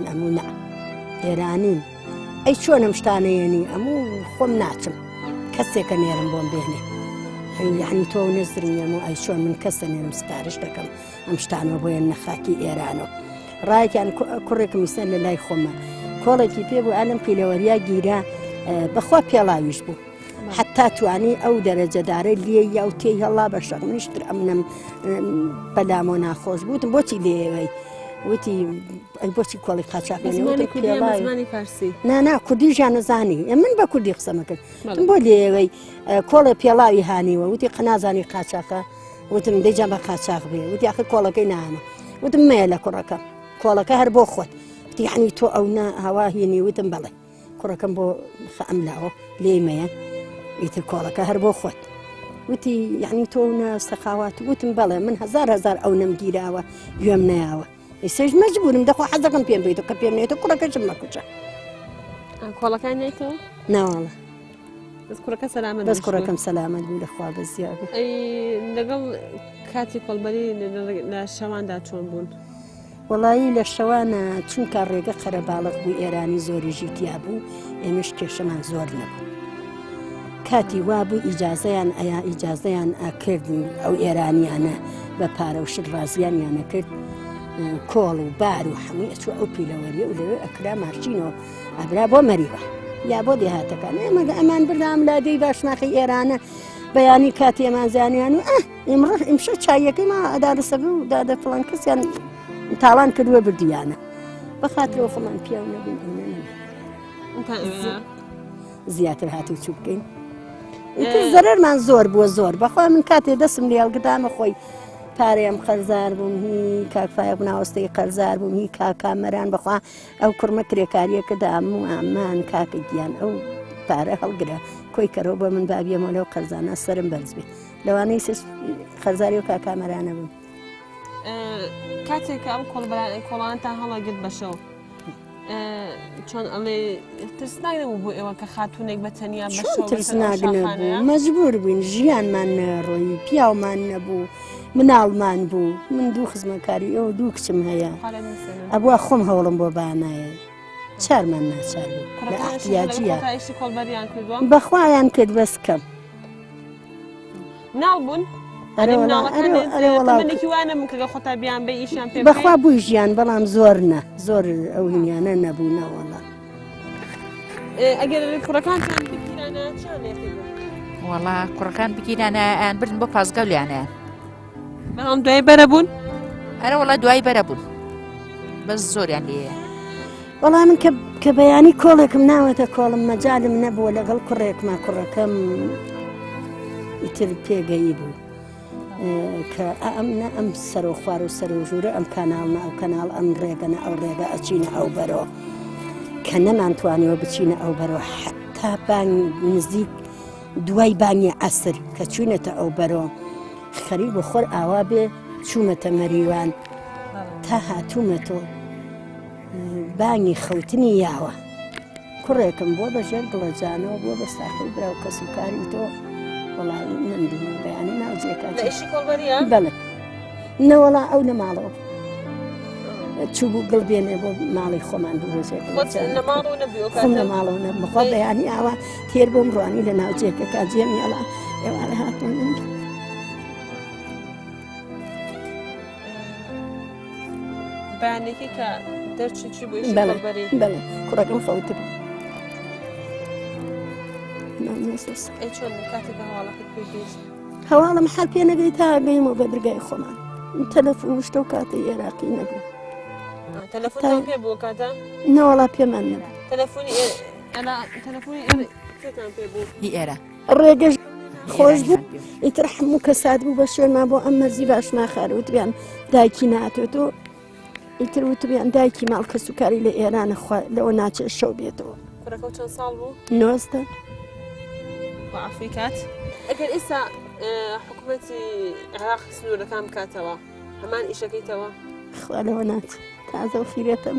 ئەموو نا ئێرانین ئەی چۆنم شتانەیەنی ئەموو خۆم ناچم کەسێکە نێرم بۆم بێنێ یعنی تۆ نەزرینەم و ئەی چۆن من کەسە نێرم سپارش دەکەم ئەم شتانەوە بۆیە نەخاکی ئێرانەوە ڕایەکیان کوڕێکم ئیستا لە لای خۆمە کۆڵێکی پێ بوو ئالم پیلەوەریا گیرا بەخوا پێڵاویش بوو حتا توانی ئەو دەرەجەدارە لێ یا و تێی هەڵا بە شەق منیشتر ئەمنم بەلامۆ ناخۆش بوتم بۆچی لێوەی وتی ئەی بۆچی کۆڵی قاچاقزمانی فارسی نانا کوردی ژیانەزانی من بە کوردی قسەمە کرد بۆ لێوەی کۆڵێ پێڵاوی هانیوە وتی قەنازانی قاچاقە وتم دەی جا بە قاچاخ بێ وتی ئاخر کۆڵەکەی نامە وتم مەیە لە کوڕەکەم کۆڵەکە هەر بۆ خۆت وتی یعنی تۆ ئەو نا هەوا هینی وتم بەڵێ کوڕەکەم بۆ خە ئەم لاوە لێی مەیە ئیتر کۆڵەکە هەر بۆ خۆت وتی یعنی تۆ نا سەخاوات وتم بەڵێ من هزار هزار ئەو نەم گیراوە گوێم نەیاوە ئێسەش مەجبورم دەخۆ حەزەکەم پێم بیت کە پێم نێتە کوڕەکەشم مەکوژە کۆڵەکان نێتەوە ناواڵە بەس کوڕەکە سەلامەت بەس کوڕەکەم سەلامەت بوو لەخوا بەزیا بێ ئەی لەگەڵ کاتی کۆڵبەری لە شەواندا چۆن بوون؟ وەڵایی لە شەوانە چونکە ڕێگە قەرەباڵغ بوو ئێرانی زۆری ژیتیا بوو ئێمەش کێشەمان زۆر نەبوو کاتی وا بوو ئیجازەیان ئەیا ئیجازەیان ئەکرد ئەو ئێرانیانە بە پارە و شت ڕازیانیانە کرد کۆڵ و بار و هەمووی ئەچوو ئەو پیلەوەریە و لەوێ ئەکرا مارچینەوە ئەبرا بۆ مەریوە یا بۆ دێهاتەکان ئێمە ئەمان بردام لادێی باشماخی ئێرانە بەیانی کاتی ئەمان زانیان و ئیمڕۆ ئیمشە چایەکەی ما ئەدارە سەبی و دادە فڵان کەسیان تاڵان کردووە بردیانە بەخاترەوە خۆمان پیاو نەبووین ئەو نەنەما زیاتر هاتوو چوو بکەین ئیتر زەرەرمان زۆر بووە زۆر بەخوا من کاتێ دەستم لێ هەڵگرتامە خۆی پارەیەم قەرزار بووم هی کاک فایەق ناوەستەی قەرزار بووم هی کاکامەران بەخوا ئەو کوڕمە کرێکاریە کە دامو ئامان کاکە گیان ئەو پارە هەڵگرە کۆی کەرەوە بۆ من بابیەمەوە لەو قەرزانە سرم بەرز بێ لەوانەیە سش قەرزاری و کاکامەرانە بم کاتێک کە ئەم کۆڵانتان هەڵەگرت بە شەو چۆن ئەڵێ ترسناک نەبوو بۆ ئێوە کە خاتونێک بە تەنیا ترسناک نەبوو مەجبور بووین ژیانمان نەڕۆی پیاومان نەبوو. مناڵمان بوو من دوو خزمەکاری ئەو دوو کچم هەیە ئەبووە خۆم هەوڵم بۆ بانایە چارمان ناچار بوو لە احتیاجیە بەخوایان کرد بەس کەم مناڵ بوون بەخوا بووی ژیان بەڵام زۆر نە زۆر ئەو هینیانە نەبوو نەوەڵا ئەگەر کوڕەکانتان بگیرانە چیان لێ کردن؟ وەڵا کوڕەکان بگیرانە ئەیان بردن بۆ پاسگا و لیانیان بەڵام دوای بەرە بوون؟ ئەرە وەڵا دوای بەرە بوون بەس زۆریان لێیە. وەڵا من کە کە بەیانی کۆڵێکم ناوەتە کۆڵم مەجالم نەبووە لەگەڵ کوڕێکما کوڕەکەم ئیتر پێگەیی بوو. کە ئەم نە ئەم سەرۆ خوار و سەر و ژوورە ئەم کاناڵ نە ئەو کەناڵ ئەم ڕێگە نە ئەو ڕێگە ئەچینە ئەو بەرۆ کە نەمانتوانیوە بچینە ئەو بەرۆ حتا بانگ نزیک دوای بانگی عەسر کە چوینەتە ئەو بەرۆ خەریک بە خۆر ئاوا بێ چوومەتە مەریوان تا هاتوومەتۆ بانگی خەوتنی یاوە کوڕێکم بووە بە ژێر گڵەجانەوە بووە بە ساقی برا و کەس و کاری تۆ وەڵی نەمبینی بەیانی ناو جێکە بەڵێ نەوەڵا ئەو لە ماڵەوە چوو بوو گڵ بێنێ بۆ ماڵی خۆمان بوو بۆ ژێر خۆم لە ماڵەوە نەبوو بەیانی ئاوا تێر بۆم ڕوانی لە ناو جێکەکە جێم یاڵا ئێوارە هاتوون بەیانێکی کە دەرچی چی بوو بەڵێ کوڕەکەم خەوت بوو هەواڵم هەر پێ نەگەی تا گەیمەوە بە درگای خۆمان تەلەفۆن شتە و کاتی عێراقی نەبوو تەلەفۆنتان پێ بوو کاتە نەوەڵا پێمان نەبوو تەلەفۆنی تەلەفۆنی پێتان پێ بوو هی ئێرە ڕێگەش خۆش بوو ئیتر هەموو کەسات بوو بە شوێنما بۆ ئەم مەرزی باش ناخار وتبیان دایکی ناتێت و ئیتر وتبیان دایکی ماڵ کەس و کاری لە ئێرانە خوا لەوە ناچێت شەو بێتەوە کوڕەکە چەند ساڵ بوو 19 عفوی کات ئەگەر ئێستا حکوومەتی عێراق سنوورەکان بکاتەوە هەمان ئیشەکەیتەوە خوا لەوە ناچێت تازە و خیرەتم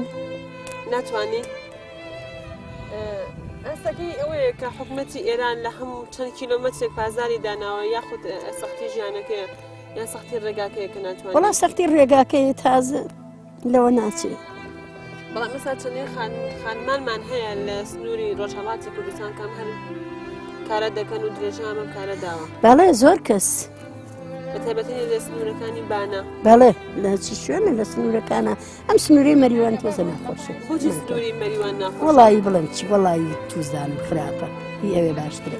ناتوانانی ئەستەکەی ئەوەیە کە حکوومەتی ئێران لە هەموو چەند کیلۆمەترێک پازاری داناوە یاخود سەختی ژیانەکەیە یان سەختی ڕێگاکەیە کە ناتوانێت وەڵا سەختی ڕێگاکەی تازە لەوە ناچێ بەڵام ئێستا چەندین خانمانمان هەیە لە سنووری ڕۆژهەڵاتی کوردستان کەم هەر کارە دەکەن و درێژە ئەم کارە داوە بەڵێ زۆر کەس بە تایبەتی لە سنوورەکانی بانە بەڵێ لە چ شوێنە لە سنوورەکانە ئەم سنووری مەریوان تۆزە ناخۆشە بۆچی سنووری مەریوان ناخۆشە وەڵایی بڵێم چی وەڵایی توزانم خراپە هی ئەوێ باشترە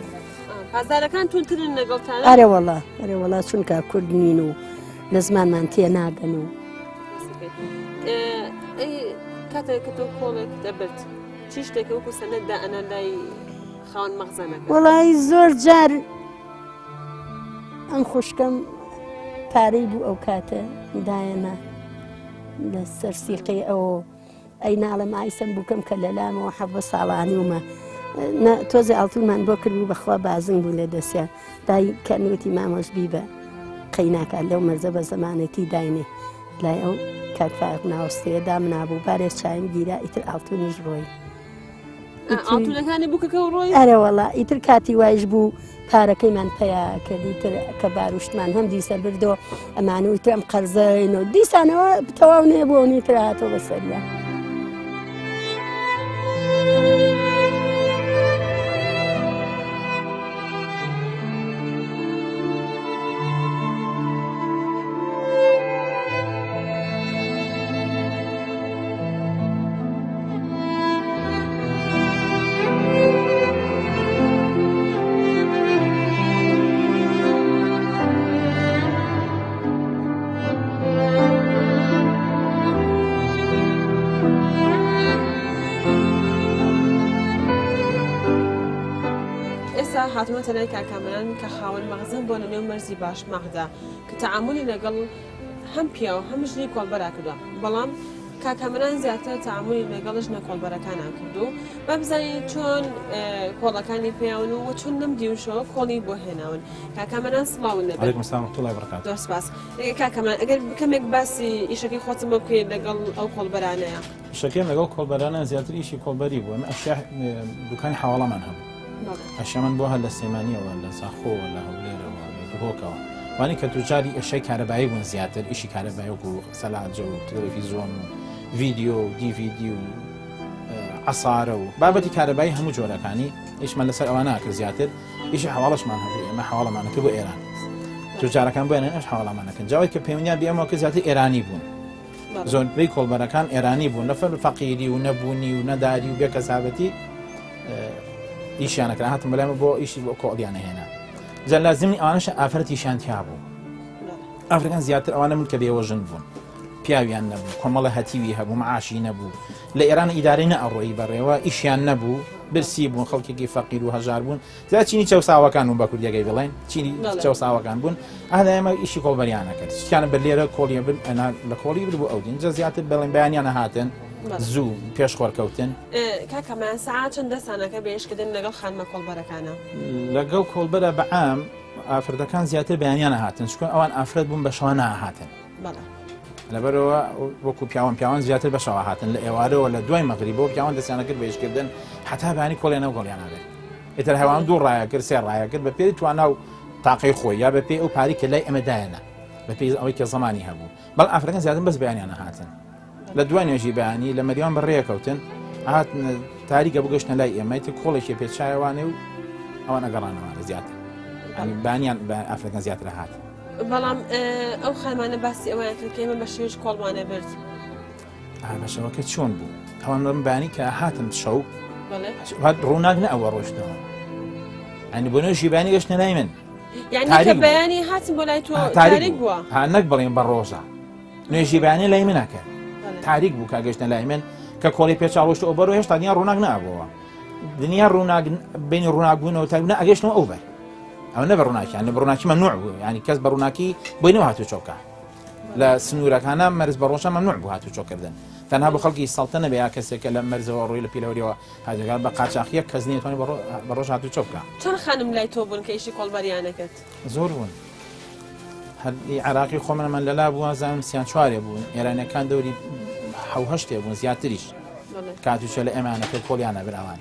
پاسدارەکان توندترن لەگەڵتان ئەرێ وەڵا ئەرێ وەڵا چونکە کورد نین و لە زمانمان تێ ناگەن و کاتێک کە تۆ کۆڵێک دەبرد چی شتێکە وەکو سەنەد دائەنا لای خاوەن مەخزەنەکە وەڵی زۆر جار ئەم خوشکەم پارەی بوو ئەو کاتە دایەنا لە سەر سیقەی ئەوە ئەی ناڵێم ئایسەم بووکەم کە لەلامەوە حەڤە ساڵانیومە تۆزێ ئاڵتونمان بۆ کرد بوو بەخوا بازنگ بوو لە دەسیا دای کەنوتی مامۆش بیبە قەیناکات لەو مەرزە بە زەمانەتی داینێ لای ئەو کاک فایق ناوەستەیە دامنابوو بارێ چایم گیرا ئیتر ئاڵتونیش ڕۆی ئاڵتونەکانی بووکەکە و ڕۆی ئەرێ وەڵا ئیتر کاتی وایش بوو پارەکەیمان پەیا کرد ئیتر کە باروشتمان هەم دیسە بردۆ ئەمانە و ئیتر ئەم قەرزەین و دیسانەوە تەواو نەبووە و نیتر هاتەوە بەسەریا. ئێستا هاتوومەتە لای کاک کامەران کە خاوەن مەخزن بۆ لە نێو مەرزی باشماخدا کە تەعامولی لەگەڵ هەم پیاو هەم ژنی کۆڵبەرا کردووە بەڵام کاک کامەران زیاتر تەعامولی لەگەڵ ژنە کۆڵبەرەکانا کردوو با بزانین چۆن کۆڵەکانی پێیاون و چۆن لەم دیوشەوە کۆڵی بۆ هێناون کاک کامەران سڵاوت لێبێت. علیکم السلام ورحمة الله وبرکاته. زۆر سپاس کاک کامەران ئەگەر کەمێک باسی ئیشەکەی خۆتم بۆ بکەیت لەگەڵ ئەو کۆڵبەرانەیە. ئیشەکەیم لەگەڵ کۆڵبەرانە زیاتر ئیشی کۆڵبەری بوو ئەمە ئەشیا دوکانی حەواڵەمان هەبوو ئەشیامان بۆ هەر لە سلێمانیەوە لە زاخۆوە لە هەولێرەوە لە دهۆکەوە. وانی کە توجاری ئەشیای کارەبایی بوون زیاتر ئیشی کارەبایی وەکو سەلاجە و تەلەفیزۆن و ڤیدیۆ و دیڤیدی و عسارە و بابەتی کارەبایی هەموو جۆرەکانی ئیشمان لەسەر ئەوە ناکرد زیاتر ئیشی حواڵەشمان هەبوو ئێمە حواڵەمانەکە بۆ ئێران توجارەکان بۆیان ئەش حواڵەمانەکەن جاوای کە پەیوەندیان بە ئێمەوە کە زیاتر ئێرانی بوون زۆربەی کۆڵبەرەکان ئێرانی بوون لەفەر فەقیری و نەبوونی و نەداری و بێکەسابەتی ئیشیانەکرا هاتم بەلایمە بۆ ئیشی بۆ کۆڵیانە هێنا جا لازمی ئەوانەش ئافرەتیشیان تیا بوو ئافرەکان زیاتر ئەوانە من کە بێوەژن بوون پیاویان نەبوو کۆمەڵە هەتیوی هەبوو معاشی نەبوو لە ئێران ئیدارەی نەئەڕۆیی بەڕێوە ئیشیان نەبوو برسی بوون خەڵکێکی فەقیر و هەژار بوون زیاد چینی چەوساوەکان بوون بە کوردیەکەی بڵێن چینی چەوساوەکان بوون ئەهلا ئێمە ئیشی کۆڵبەریانە کرد شتیانە بە لێرە کۆڵیە بن ئەنا لە کۆڵی بر بۆ ئەو دین جا زیاتر بەڵێن بەیانیانە هاتن زوو پێش خۆرکەوتن. کاکە مایان سەعات چەند دەستانەکە بە ئیشکردن لەگەڵ خانمە کۆڵبەرەکانە؟ لەگەڵ کۆڵبەرە بە عام ئافرەتەکان زیاتر بەیانیانە هاتن چکون ئەوان ئافرەت بوون بە شەوە ناهاتن. بەڵێ. لەبەرەوە وەکو پیاوان پیاوان زیاتر بە شەوە هاتن لە ئێوارەوە لە دوای مەغریبەوە پیاوان دەستیانە کرد بە ئیشکردن هەتا بەیانی کۆڵیان نەو کۆڵیان نابێت ئیتر هەوان دوو ڕایە کرد سێ ڕایە کرد بە پێی توانا و تاقەی خۆی یا بە پێی ئەو پاری کە لای ئەمە دایەنە بە پێی ئەوەی کە زمانی هەبوو بەڵ ئافرەتەکان زیاتر بەس بەیانیانە هاتن لە دوای نوێژی بەیانی لە مەریوان بەڕێکەوتن هات تاریکە بگەشتە لای ئێمە تر کۆڵێکی پێچایەوانێ و ئەوان ئەگەڕانەوانە زیاتر بانیان بە ئافرەتەکان زیاتر هات. بەڵام ئەو خانمانە باسی ئەوەیان کرد کە ئێمە بە شێویش کۆڵمانە برد. بە شەوەکە چۆن بوو ئەوان بەم بانی کە هاتن شەو ڕووناک نە ئەوە ڕۆشتەوە ئەنی بۆ نوێژی بانی گەشتە لای من یعنی بەیانی هاتن بۆ لای تۆ تاریک بووە نەک بڵێن بە ڕۆژە نوێژی بەیانی لای منە کرد تاریک بوو کە گەشتە لای من کە کۆڵی پێچاڵۆشت ئەو بەرەوە هێشتا دنیا ڕووناک نابووەوە دنیا ڕووناک بینی ڕووناک بوونەوە تا نە ئەگەشتنەوە ئەو بەر ئەو نە بە ڕووناکیان لە بڕووناکی مەمنوع بوو ینی کەس بە ڕووناکی بۆی نەوە هاتوو چۆکە لە سنوورەکانە مەرز بە ڕۆژە مەمنوع بوو هاتوو چۆکردن تەنها بۆ خەڵکی سەڵتە نەبێ یا کەسێکە لە مەرزەوە ڕووی لە پیلەوەریەوە هاجەکان بە قاچاخیە کەس نیە توانێت بە ڕۆژ هاتوو چۆ بکە. چەند خانم لای تۆ بوون کە ئیشی کۆڵبەریانە کرد؟ زۆر بوون. هەر عراقی خۆمانمان لەلا بوو وازانم سیان چوارێ بوون ئێرانەکان دەوری حەو هەشتێ بوون زیاتریش کاتوچە لە ئێمانەکە کۆڵیانە براوان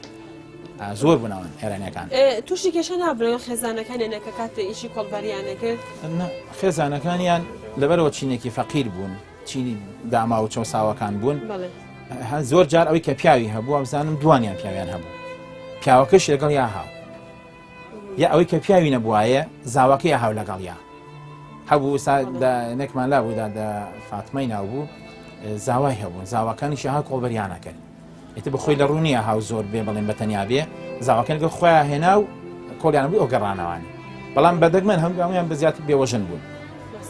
زۆر بوونەوەن ئێرانەکان تووشی کێشە نابن خێزانەکانیان کە کاتێ ئیشی کۆڵبەریانە کرد خێزانەکانیان لەبەرەوە چینێکی فەقیر بوون چینی داما و چەساوەکان بوون زۆر جار ئەوەی کە پیاوی هەبوو بزانم دوانیان پیاویان هەبوو پیاوەکەش لەگەڵ یا هاو یا ئەوەی کە پیاوی نەبوایە زاواکەی هاو لەگەڵیا هەبوو نێکمان لا بوو دادە فاتمەی ناو بوو زاوای هەبوون زاواکانیشی ها کۆڵبەریانە کرد ئیتر بەخۆی لە ڕوونیە هاو زۆر بێ بڵێن بە تەنیا بێ زاواکان گە خۆیان هێنا و کۆڵیان بوو ئەو گەڕانەوانی بەڵام بەدەگمەن هەموویان بە زیاتر بێوەژن بوون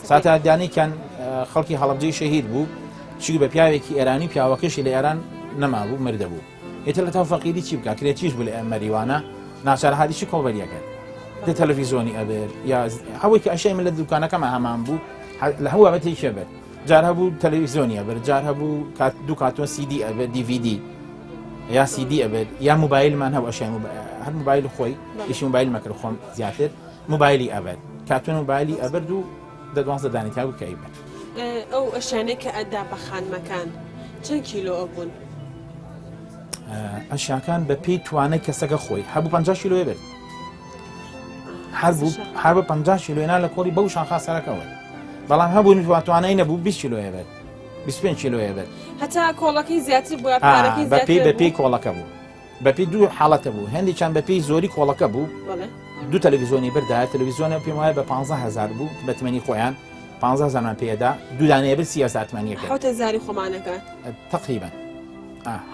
ساتە دانێکیان خەڵکی هەڵەبجەی شەهید بوو چی بە پیاوێکی ئێرانی پیاوەکەشی لە ئێران نەمابوو مردە بوو ئیتر لە تاو فەقیری چی بکا کرێچیش بوو لە مەریوانە ناچار هادیشی کۆڵبەریە کرد دە تەلەڤیزۆنی ئەبێت یا هەوەی کە ئەشای من لە دوکانەکەمە هەمان بوو لە هەموو بابەتێکی ئەبێت جار هەبوو تەلەڤیزۆنی ئەبێت جار هەبوو کات دوو کارتۆن سیدی ئەبێت دیVD یا سیدی ئەبێت یا موبایلمان هەبوو ئەشای هەر موبایل خۆی ئیشی موبایل مەکرد خۆم زیاتر موبایلی ئەبێت کارتۆن موبایلی ئەبرد و دە دوانزە دانی تیا بوو کە ئەیبرد. ئەو ئەشیانەی کە ئەدا بە خانمەکان چەند کیلۆ ئەبوون؟ ئەشیاکان بە پێی توانای کەسەکە خۆی هەبوو 50 کیلۆی برد هەر بوو هەر بە 50 کیلۆی نا لە کۆڵی بەو شاخا سەرەکەوە بەڵام هەبوو توانای نەبوو 20 کیلۆی برد 25 کیلۆی برد هەتا کۆڵەکەی زیاتر بوو پارەکەی زیاتر بە پێی کۆڵەکە بوو بەپێی دوو حاڵەتە بوو هەندێکیان بەپێی زۆری کۆڵەکە بوو دوو تەلەڤیزیۆنی بردایە تەلەڤیزیۆنە پێم وایە بە 15000 بوو بە تمەنی خۆیان 15000مان پێدا دوو دانەیە برد 30000 تمەنیەکە 7000 خۆمانەکە تقریبا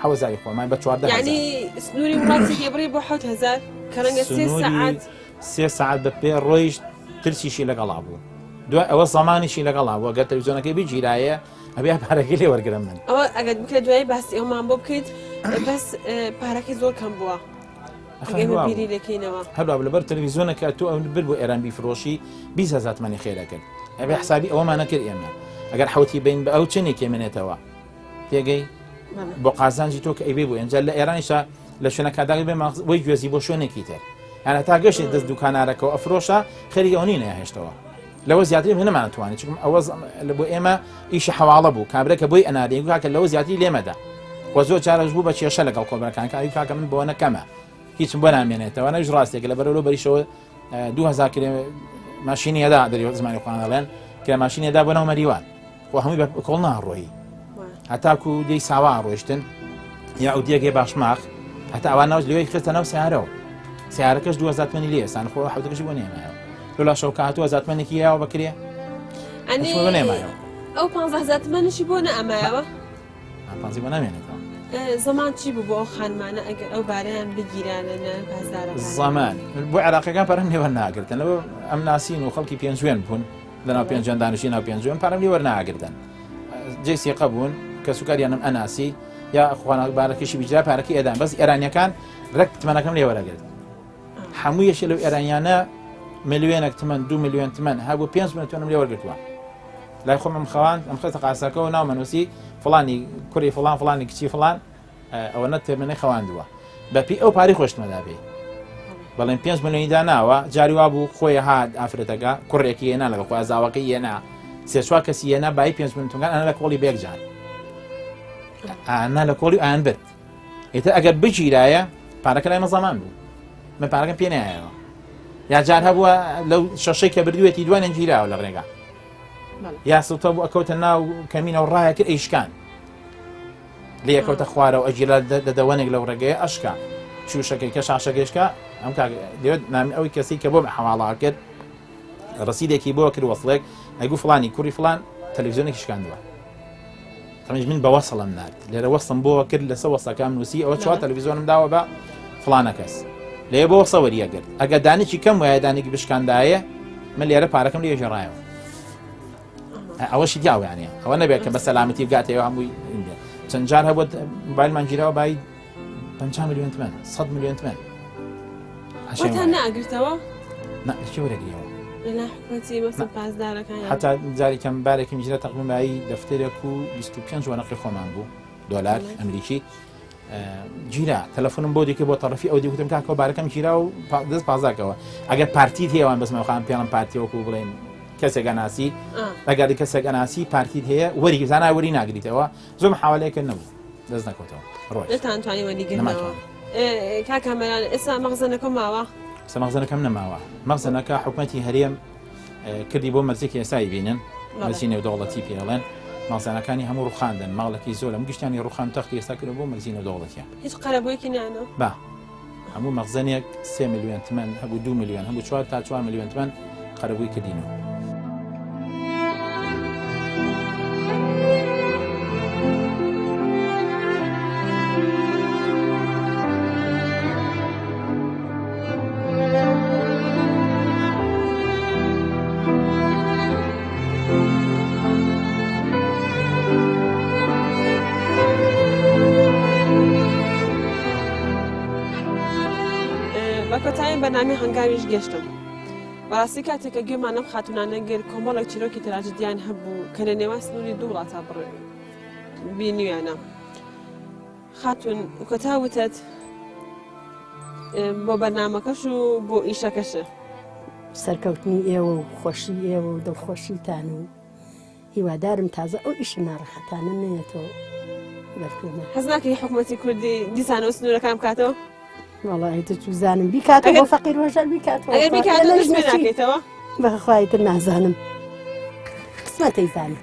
7000 خۆمان بە 14000 یعنی سنووری وڵاتێکی بڕی بۆ 7000 کە ڕەنگە سێ سەعات سێ سەعات بە پێ ڕۆیشت ترسیشی لەگەڵا بوو دوای ئەوە زمانیشی لەگەڵا بوو گەر تەلەڤیزیۆنەکەی بگیرایە ئەبێ پارەکەی لێ وەرگرم من. ئەوە ئەگەر بکرێت دوایی باسی ئەومان بۆ بکەیت بەس پارەکەی زۆر کەم بووە بیری لەکەینەوە هەروە لەبەر تەلەڤیزیۆنەکە تۆ ئەو بر بۆ ئێران بیفرۆشی 20 هزار تمەنی خێرە کرد ئەبێ حسابی ئەوەمان نەکرد ئێمە ئەگەر حوتی بین بە ئەو چنێکی منێتەوە تێگەی بۆ قازانجی تۆ کە ئەیبێ بۆ ئێنجا لە ئێرانیشا لە شوێنەکە داگە بێ بۆی گوێزی بۆ شوێنێکی تر یان تا گەشت دەست دوکانارەکەەوە ئەفرۆشە خەریک ئەو نینە هێشتەوە لەوە زیاتری نەمانتوانی چونکم ئەوە بۆ ئێمە ئیشی حەواڵە بوو کابرا کە بۆی ئەنادەی کاکە لەوە زیاتری لێمەدا وە زۆر جارەش بوو بە کێشە لەگەڵ کۆبرەکان کاری کاکە من بۆ نەکەمە هیچم بۆ نامێنێتەوە نەویش ڕاستێک لە بەرەوە بەریشەوە 2000 کرێ ماشینی ئەدا دەری زمانی خۆیان ئەڵێن کرێ ماشینی ئەدا بۆ ناو مەریوان خۆ هەمووی بە کۆڵ ناڕۆیی هەتاکو دێی ساوا ڕۆیشتن یا ئەو دیەکەی باشماخ هەتا ئەوان ناوش لەوەی خستە ناو سیارەوە سیارەکەش 2000 تمەنی لێ سان خۆ حوتەکەشی بۆ نێمایەوە لۆلا شەو کە هاتووە زاتمەنێکی یاوە بەکرێ ئەنی بۆ نێمایەوە ئەو 15000 تمەنیشی بۆ نەئەمایەوە پانزی بۆ نامێنێتەوە زەمان چی بوو بۆ ئەو خانمانە ئەگەر ئەو بارەیان بگیرانە لەلایەن پاسدارەکان زەمان بۆ عێراقیەکان پارەم لێ وەرناگرتن لەوە ئەم ناسین و خەڵکی پێنجوێن بوون لەناو پێنجوێن دانیشتی ناو پێنجوێن پارەم لێ وەرناگرتن جێ سیقە بوون کە سوکاریانم ئەناسی یا خوانە بارەکەشی بیجرا پارەکەی ئێدان بەس ئێرانیەکان ڕێک تمەنەکەم لێ وەرەگرت هەموو یەکێ لەو ئێرانیانە ملیۆنێک تمەن دو ملیۆن تمەن هەبوو 5 ملیۆن تمەنم لێ وەرگرتووە لای خۆمم خەوان ئەم خستە قاسەکەەوە ناو مەنووسی فڵانی کوڕی فڵان فڵانی کچی فڵان ئەوە نە تێمنەی خەواندووە بەپی ئەو پارەی خۆشتمەدا بێ بەڵێن 5 ملیۆنی داناوە جاری وا بوو خۆی هات ئافرەتەکە کوڕێکی هێنا لەگەڵ خۆی زاوەکەی هێنا سێ چوار کەسی هێنا بای 5 ملیۆن تمەن ئەنا لە کۆڵی بێک جار ئانا لە کۆڵی ئایان برد ئیتر ئەگەر بگیرایە پارەکە لای مەزەمان بوو من پارەکەم پێ نایەوە یا جار هەبووە لەو شەشەی کە بردوێتی دوانیان گیراوە لە ڕێگا یا سوتە بوو ئەکەوتە ناو کەمینە و ڕایە کرد ئەیشکان لێ ئەکەوتە خوارەوە ئەگیرا دەدەوەنێک لەو ڕێگەیە ئەشکا شوشەکەی کە شاشەکەشکا ئەم کاک لێ نامی ئەوی کەسی کە بۆم حەواڵا کرد ڕسیدێکی بۆ کرد وەسڵێک ئەگو فلانی کوڕی فلان تەلەڤزیۆنێکی شکاندووە تەمیش من بە وەسڵم نارد لێرە وەسڵم بۆ کرد لەسە وەسەکەم نووسی ئەوە چوار تەلەڤزیۆنم داوە بە فلانە کەس لێ بۆ وەسە وەریەگرت ئەگەر دانێکی کەم وایە دانێکی بشکاندایە من لێرە پارەکەم لێ ژێڕایەوە ئەوەشی دیاویانە ئەوە نەبێت کە بە سەلامەتی بگاتەوە هەمووی چەند جار هەبوو موبایلمان گیراوە بای 50 میلیۆن تمەن 100 میلیۆن تمەن وتان ناگرتەوە نا لە وەرەگریەوە لە حکومەتی مەسەن پاسدارەکان حتا جارێکم بارێکم ژرە تەقریبا بایی دەفتەرێک و 25 وەنەقی خۆمان بوو دۆلار ئەمریکی گیرا تەلەفۆنم بۆ دیکە بۆ تەڕفی ئەو دیوتم کاکەەوە بارەکەم گیرا و دەست پازاکەوە ئەگەر پارتیت هەیەوان بەسمەخان پێڵم پارتی وەکو بڵێن کەسێک ئەناسی ئەگەر کەسێک ئەناسی پارتیت هەیە وەری زانا وەری ناگریتەوە زۆر حوالەیەکە نەبوو دەست نەکەوتەوە ڕۆیشت. نەتانتوانی وەریگرنەوە کاک کامەران ئێستا مەخزەنەکە ماوە؟ ئێستا مەخزەنەکەم نەماوە مەخزەنەکە حکومەتی هەرێم کردی بۆ مەرجێکی ئێستای بینن مەرجی نێودەوڵەتی پێڵێن مەخزەنەکانی هەموو ڕوخاندن ماڵێکی زۆر لەم گشتیانی ڕوخان تەختی ئێستا کرد بۆ مەرجی نێودەوڵەتیە هیچ قەرەبوویەکی نانە با هەموو مەخزەنێک سێ ملیۆن تمەن هەبوو دو ملیۆن هەبوو چوار تا چوار ملیۆن تمەن قەرەبووی کردینەوە. بە کۆتایی بەرنامەی هەنگاویش گەشتم. بەڕاستی کاتێک کە گوێمان لەم خاتوونانە گرت کۆمەڵێک چیرۆکی تراژیدیان هەبوو کە لە نێوان سنووری دوو وڵاتا بڕ بینیویانە. خاتوون کۆتا وتت بۆ بەرنامەکەش و بۆ ئیشەکەشە. سەرکەوتنی ئێوە و خۆشی ئێوە و دڵخۆشیتان و هیوادارم تازە ئەو ئیشە ناڕەحەتانە نەیەتەوە بەرپێمان. حەز ناکەی حکومەتی کوردی دیسانەوە سنوورەکان بکاتەوە؟ وەڵا ئیتر چوزانم بیکاتەوە بۆ فەقیر هەژار بیکاتەوە. ئەگەر بیکاتەوە دەست پێ ناکەیتەوە؟ بەخوا ئیتر نازانم. قسمەت ئەیزانێ.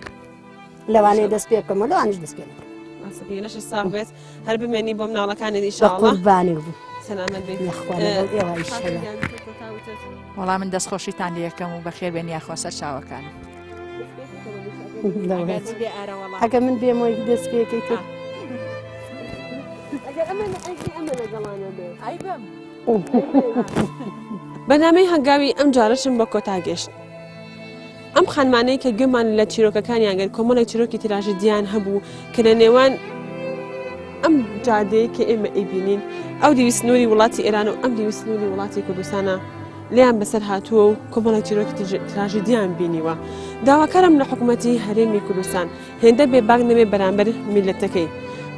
لەوانەیە دەست پێ بکەمەوە لەوانیش دەست پێ نەکەم. ماسەکەی لەشت ساغ بێت هەر بمێنی بۆ مناڵەکانت ئیشاڵڵا. بە قوربانی بوو. سەلامەت بیت. یاخوا لەگەڵ ئێوە ئیشەڵا. وەڵا من دەستخۆشیتان لێ یەکەم و بەخێر بێن یاخوا سەر چاوەکانم. ئەگە من بێمەوە دەست پێکەیت بەنامەی هەنگاوی ئەم جارەشم بە کۆتا گەشت ئەم خانمانەی کە گوێمان لە چیرۆکەکانیان گەر کۆمەڵێک چیرۆکی تراژیدیان هەبوو کە لە نێوان ئەم جادەیە کە ئێمە ئەیبینین ئەو دیوی سنووری وڵاتی ئێران و ئەم دیوی سنووری وڵاتی کوردستانە لێیان بەسەر هاتووە و کۆمەڵێک چیرۆکی تراژیدیان بینیوە. داواکارم لە حکومەتی هەرێمی کوردستان هێندە بێباک نەبێ بەرامبەر میللەتەکەی،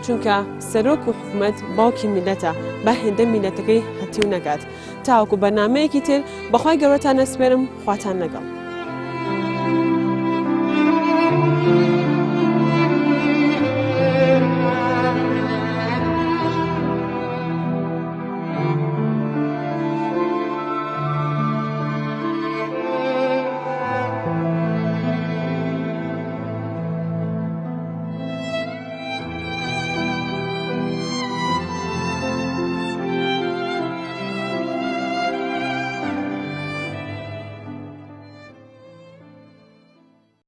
چونکە سەرۆک و حکومەت باوکی میللەتە، با هێندە میللەتەکەی هەتیو نەکات. تاوەکو بەرنامەیەکی تر بەخوای گەورەتان ئەسپێرم، خواتان لەگەڵ.